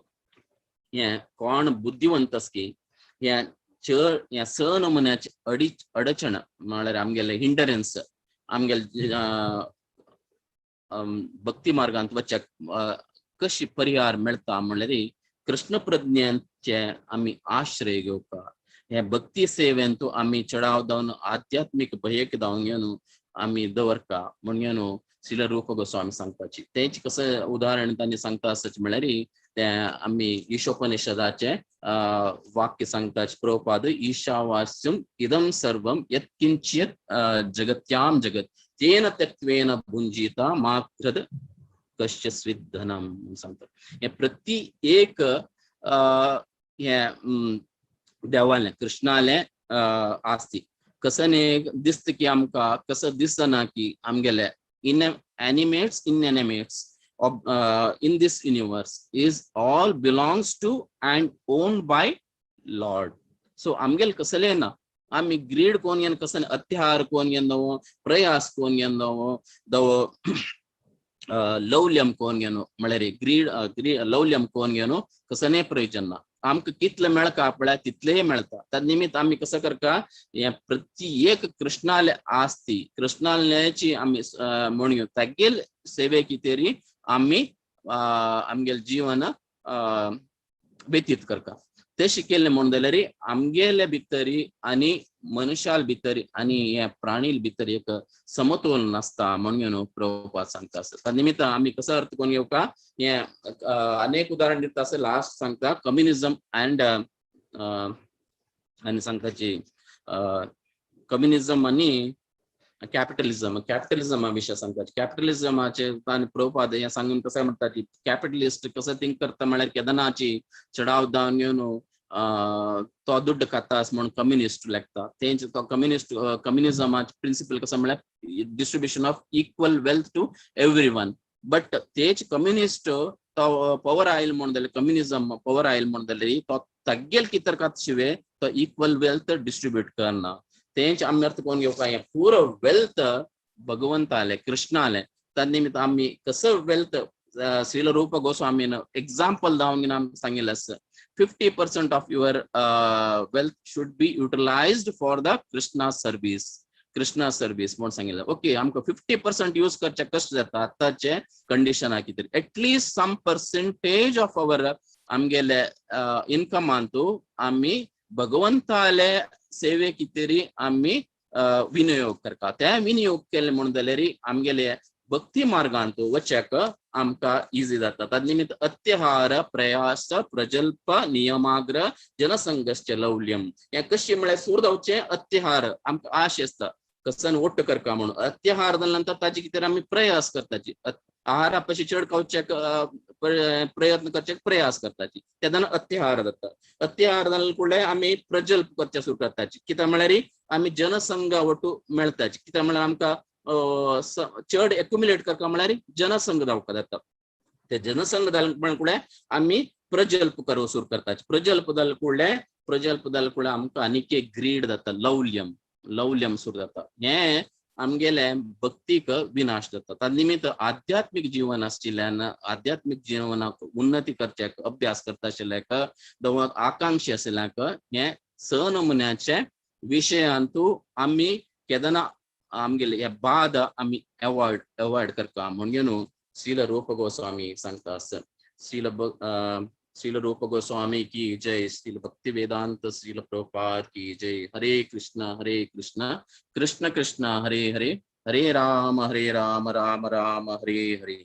हें कोण बुद्धिवंत की हें चड ह्या स नमुन्याचे अडी अडचण म्हळ्यार आमगेले हिंडरन्स आमगेले भक्ती मार्गांत वचक कशी परिहार मेळटा म्हणल्यार कृष्ण प्रज्ञाचे आमी आश्रय घेवपाक, हे भक्ती सेवेंतू आमी चडाव जावन आध्यात्मीक भयक जावन घेवन आमी दवरका म्हणून श्रील रूप गोस्वामी सांगपाची. तेंच कसं उदाहरण तांणी सांगता आसत म्हळ्यार ते आमी ईशोपनिषदाचे वाक्य सांगता प्रभुपाद, ईशावास्यम इदं सर्वं यत्किंचित जगत्याम जगत तेन त्यक्त्वेन भुंजीता मा कृद कश्य स्विद्धनम सांगता. हे प्रति एक हे देवालें कृष्णालें आसती कसं न्ही दिसता की आमकां कसं दिसना की आमगेले in animates inanimates of in this universe is all belongs to and owned by Lord. So आमगेल कसले ना आमी ग्रीड कोण घेवन कसं अत्याहार कोण घेवन दवो, प्रयास कोण घेवन दवो दवो, लौल्यम कोण घेवन म्हळ्यार ग्रीड लौल्यम कोण घेवन कसने प्रयोजन ना. आमकां कितले मेळका पळय तितलेय मेळटा. त्या निमित्त आमी कसं करका हे प्रति एक कृष्णाले आसती कृष्णाल्याची आमी म्हणून तागेल सेवे कितेरी आमी आमगेले जीवन व्यतीत करता. ते केल्ले म्हूण जाल्यार आमगेले भितरी आनी मनुष्याल भितर आनी हे प्राणी भितर एक समतोल नासता म्हणून प्रभुपाद सांगता आसा. त्या निमित्त आमी कसो अर्थ करून घेवका हे अनेक उदाहरण दिता आसा. लास्ट सांगता कम्युनिझम अँड आनी सांगताची कम्युनिझम आनी कॅपिटलिझम, कॅपिटलिझमा विशय सांगता. कॅपिटलिझमाचे आनी प्रभुपाद हें सांगून कसं म्हणटा की कॅपिटलिस्ट कसं थिंक करता म्हळ्यार केदनाची चडाव दावन घेवन तो दुड्ड खाता म्हणून कम्युनिस्ट लागता. तेंच तो कम्युनिस्ट कम्युनिझमाचे प्रिंसिपल कसं म्हळ्यार distribution of equal wealth to everyone. But तेच कम्युनिस्ट तो पवर आयल म्हणून जाल्यार, कम्युनिझम पवर आयल म्हणून जाल्यार तो तागेल कितें खात शिवे तो इक्वल वेल्थ डिस्ट्रीब्यूट करना. तेंच आमी अर्थ करून घेवपा हें पुरो वेल्थ भगवंताले कृष्णाले. त्या निमित्त आमी कसं वेल्थ श्रील रूप गोस्वामीन एक्झाम्पल दावन आमी सांगिल्लें आसा, 50% of your wealth should be utilized for the Krishna service. Krishna service म्हूण सांगिल्लें. ओके, आमकां 50% यूज करचें कश्ट जाता आतांचे कंडिशना कितें, at least some percentage of our आमगेले इनकमांतू आमी भगवंताले सेवे कितेरी आमी विनियोग करता. ते विनियोग केले म्हणून जाल्यार आमगेले भक्ती मार्गांत वचक आमकां इजी जाता. तद निमित्त अत्याहार प्रयास प्रजल्प नियमाग्र जनसंघश्च लौल्यम. हें कशें म्हळ्यार सूर जावचें अत्याहार, आमकां आश आसता कसन ओट्ट करका म्हणून. अत्याहार जाल्या नंतर ताजे कितें आमी प्रयास करताची, आहारा पशी चड खावच्याक प्रयत्न करचे प्रयास करताची, तेन्ना अत्याहार जाता. अत्याहार जाल्या फुडें आमी प्रजल्प करचे सुरू करताची, कित्याक म्हळ्यार आमी जनसंघ वटू मेळटाची, कित्याक म्हळ्यार आमकां चड एक्युमुलेट करता म्हळ्यार जनसंघ जावपाक जाता. ते जनसंघ जाले फुडें आमी प्रजल्प करूंक सुरू करताची. प्रजल्प जाले फुडें, प्रजल्प जाले फुडें आमकां आनीक एक ग्रीड जाता, लौल्यम, लौल्यम सुरू जाता. हें आमगेले भक्तीक विनाश जाता. त्या निमित्त आध्यात्मीक जीवन आशिल्ल्यान आध्यात्मीक जीवनाक उन्नती करच्याक अभ्यास करता आशिल्ल्याक आकांक्षी आशिल्ल्याक हें स नमुन्याचे विशयांतू आमी केदना आमगेले हे बाद आमी एवॉयड करता म्हणून न्हू श्रील रूप गोस्वामी सांगता आसा. श्रील रूप गोस्वामी की जय, श्रील भक्ति वेदांत श्रील प्रभुपाद की जय. हरे कृष्ण हरे कृष्ण कृष्ण कृष्ण हरे हरे, हरे राम राम राम हरे हरे.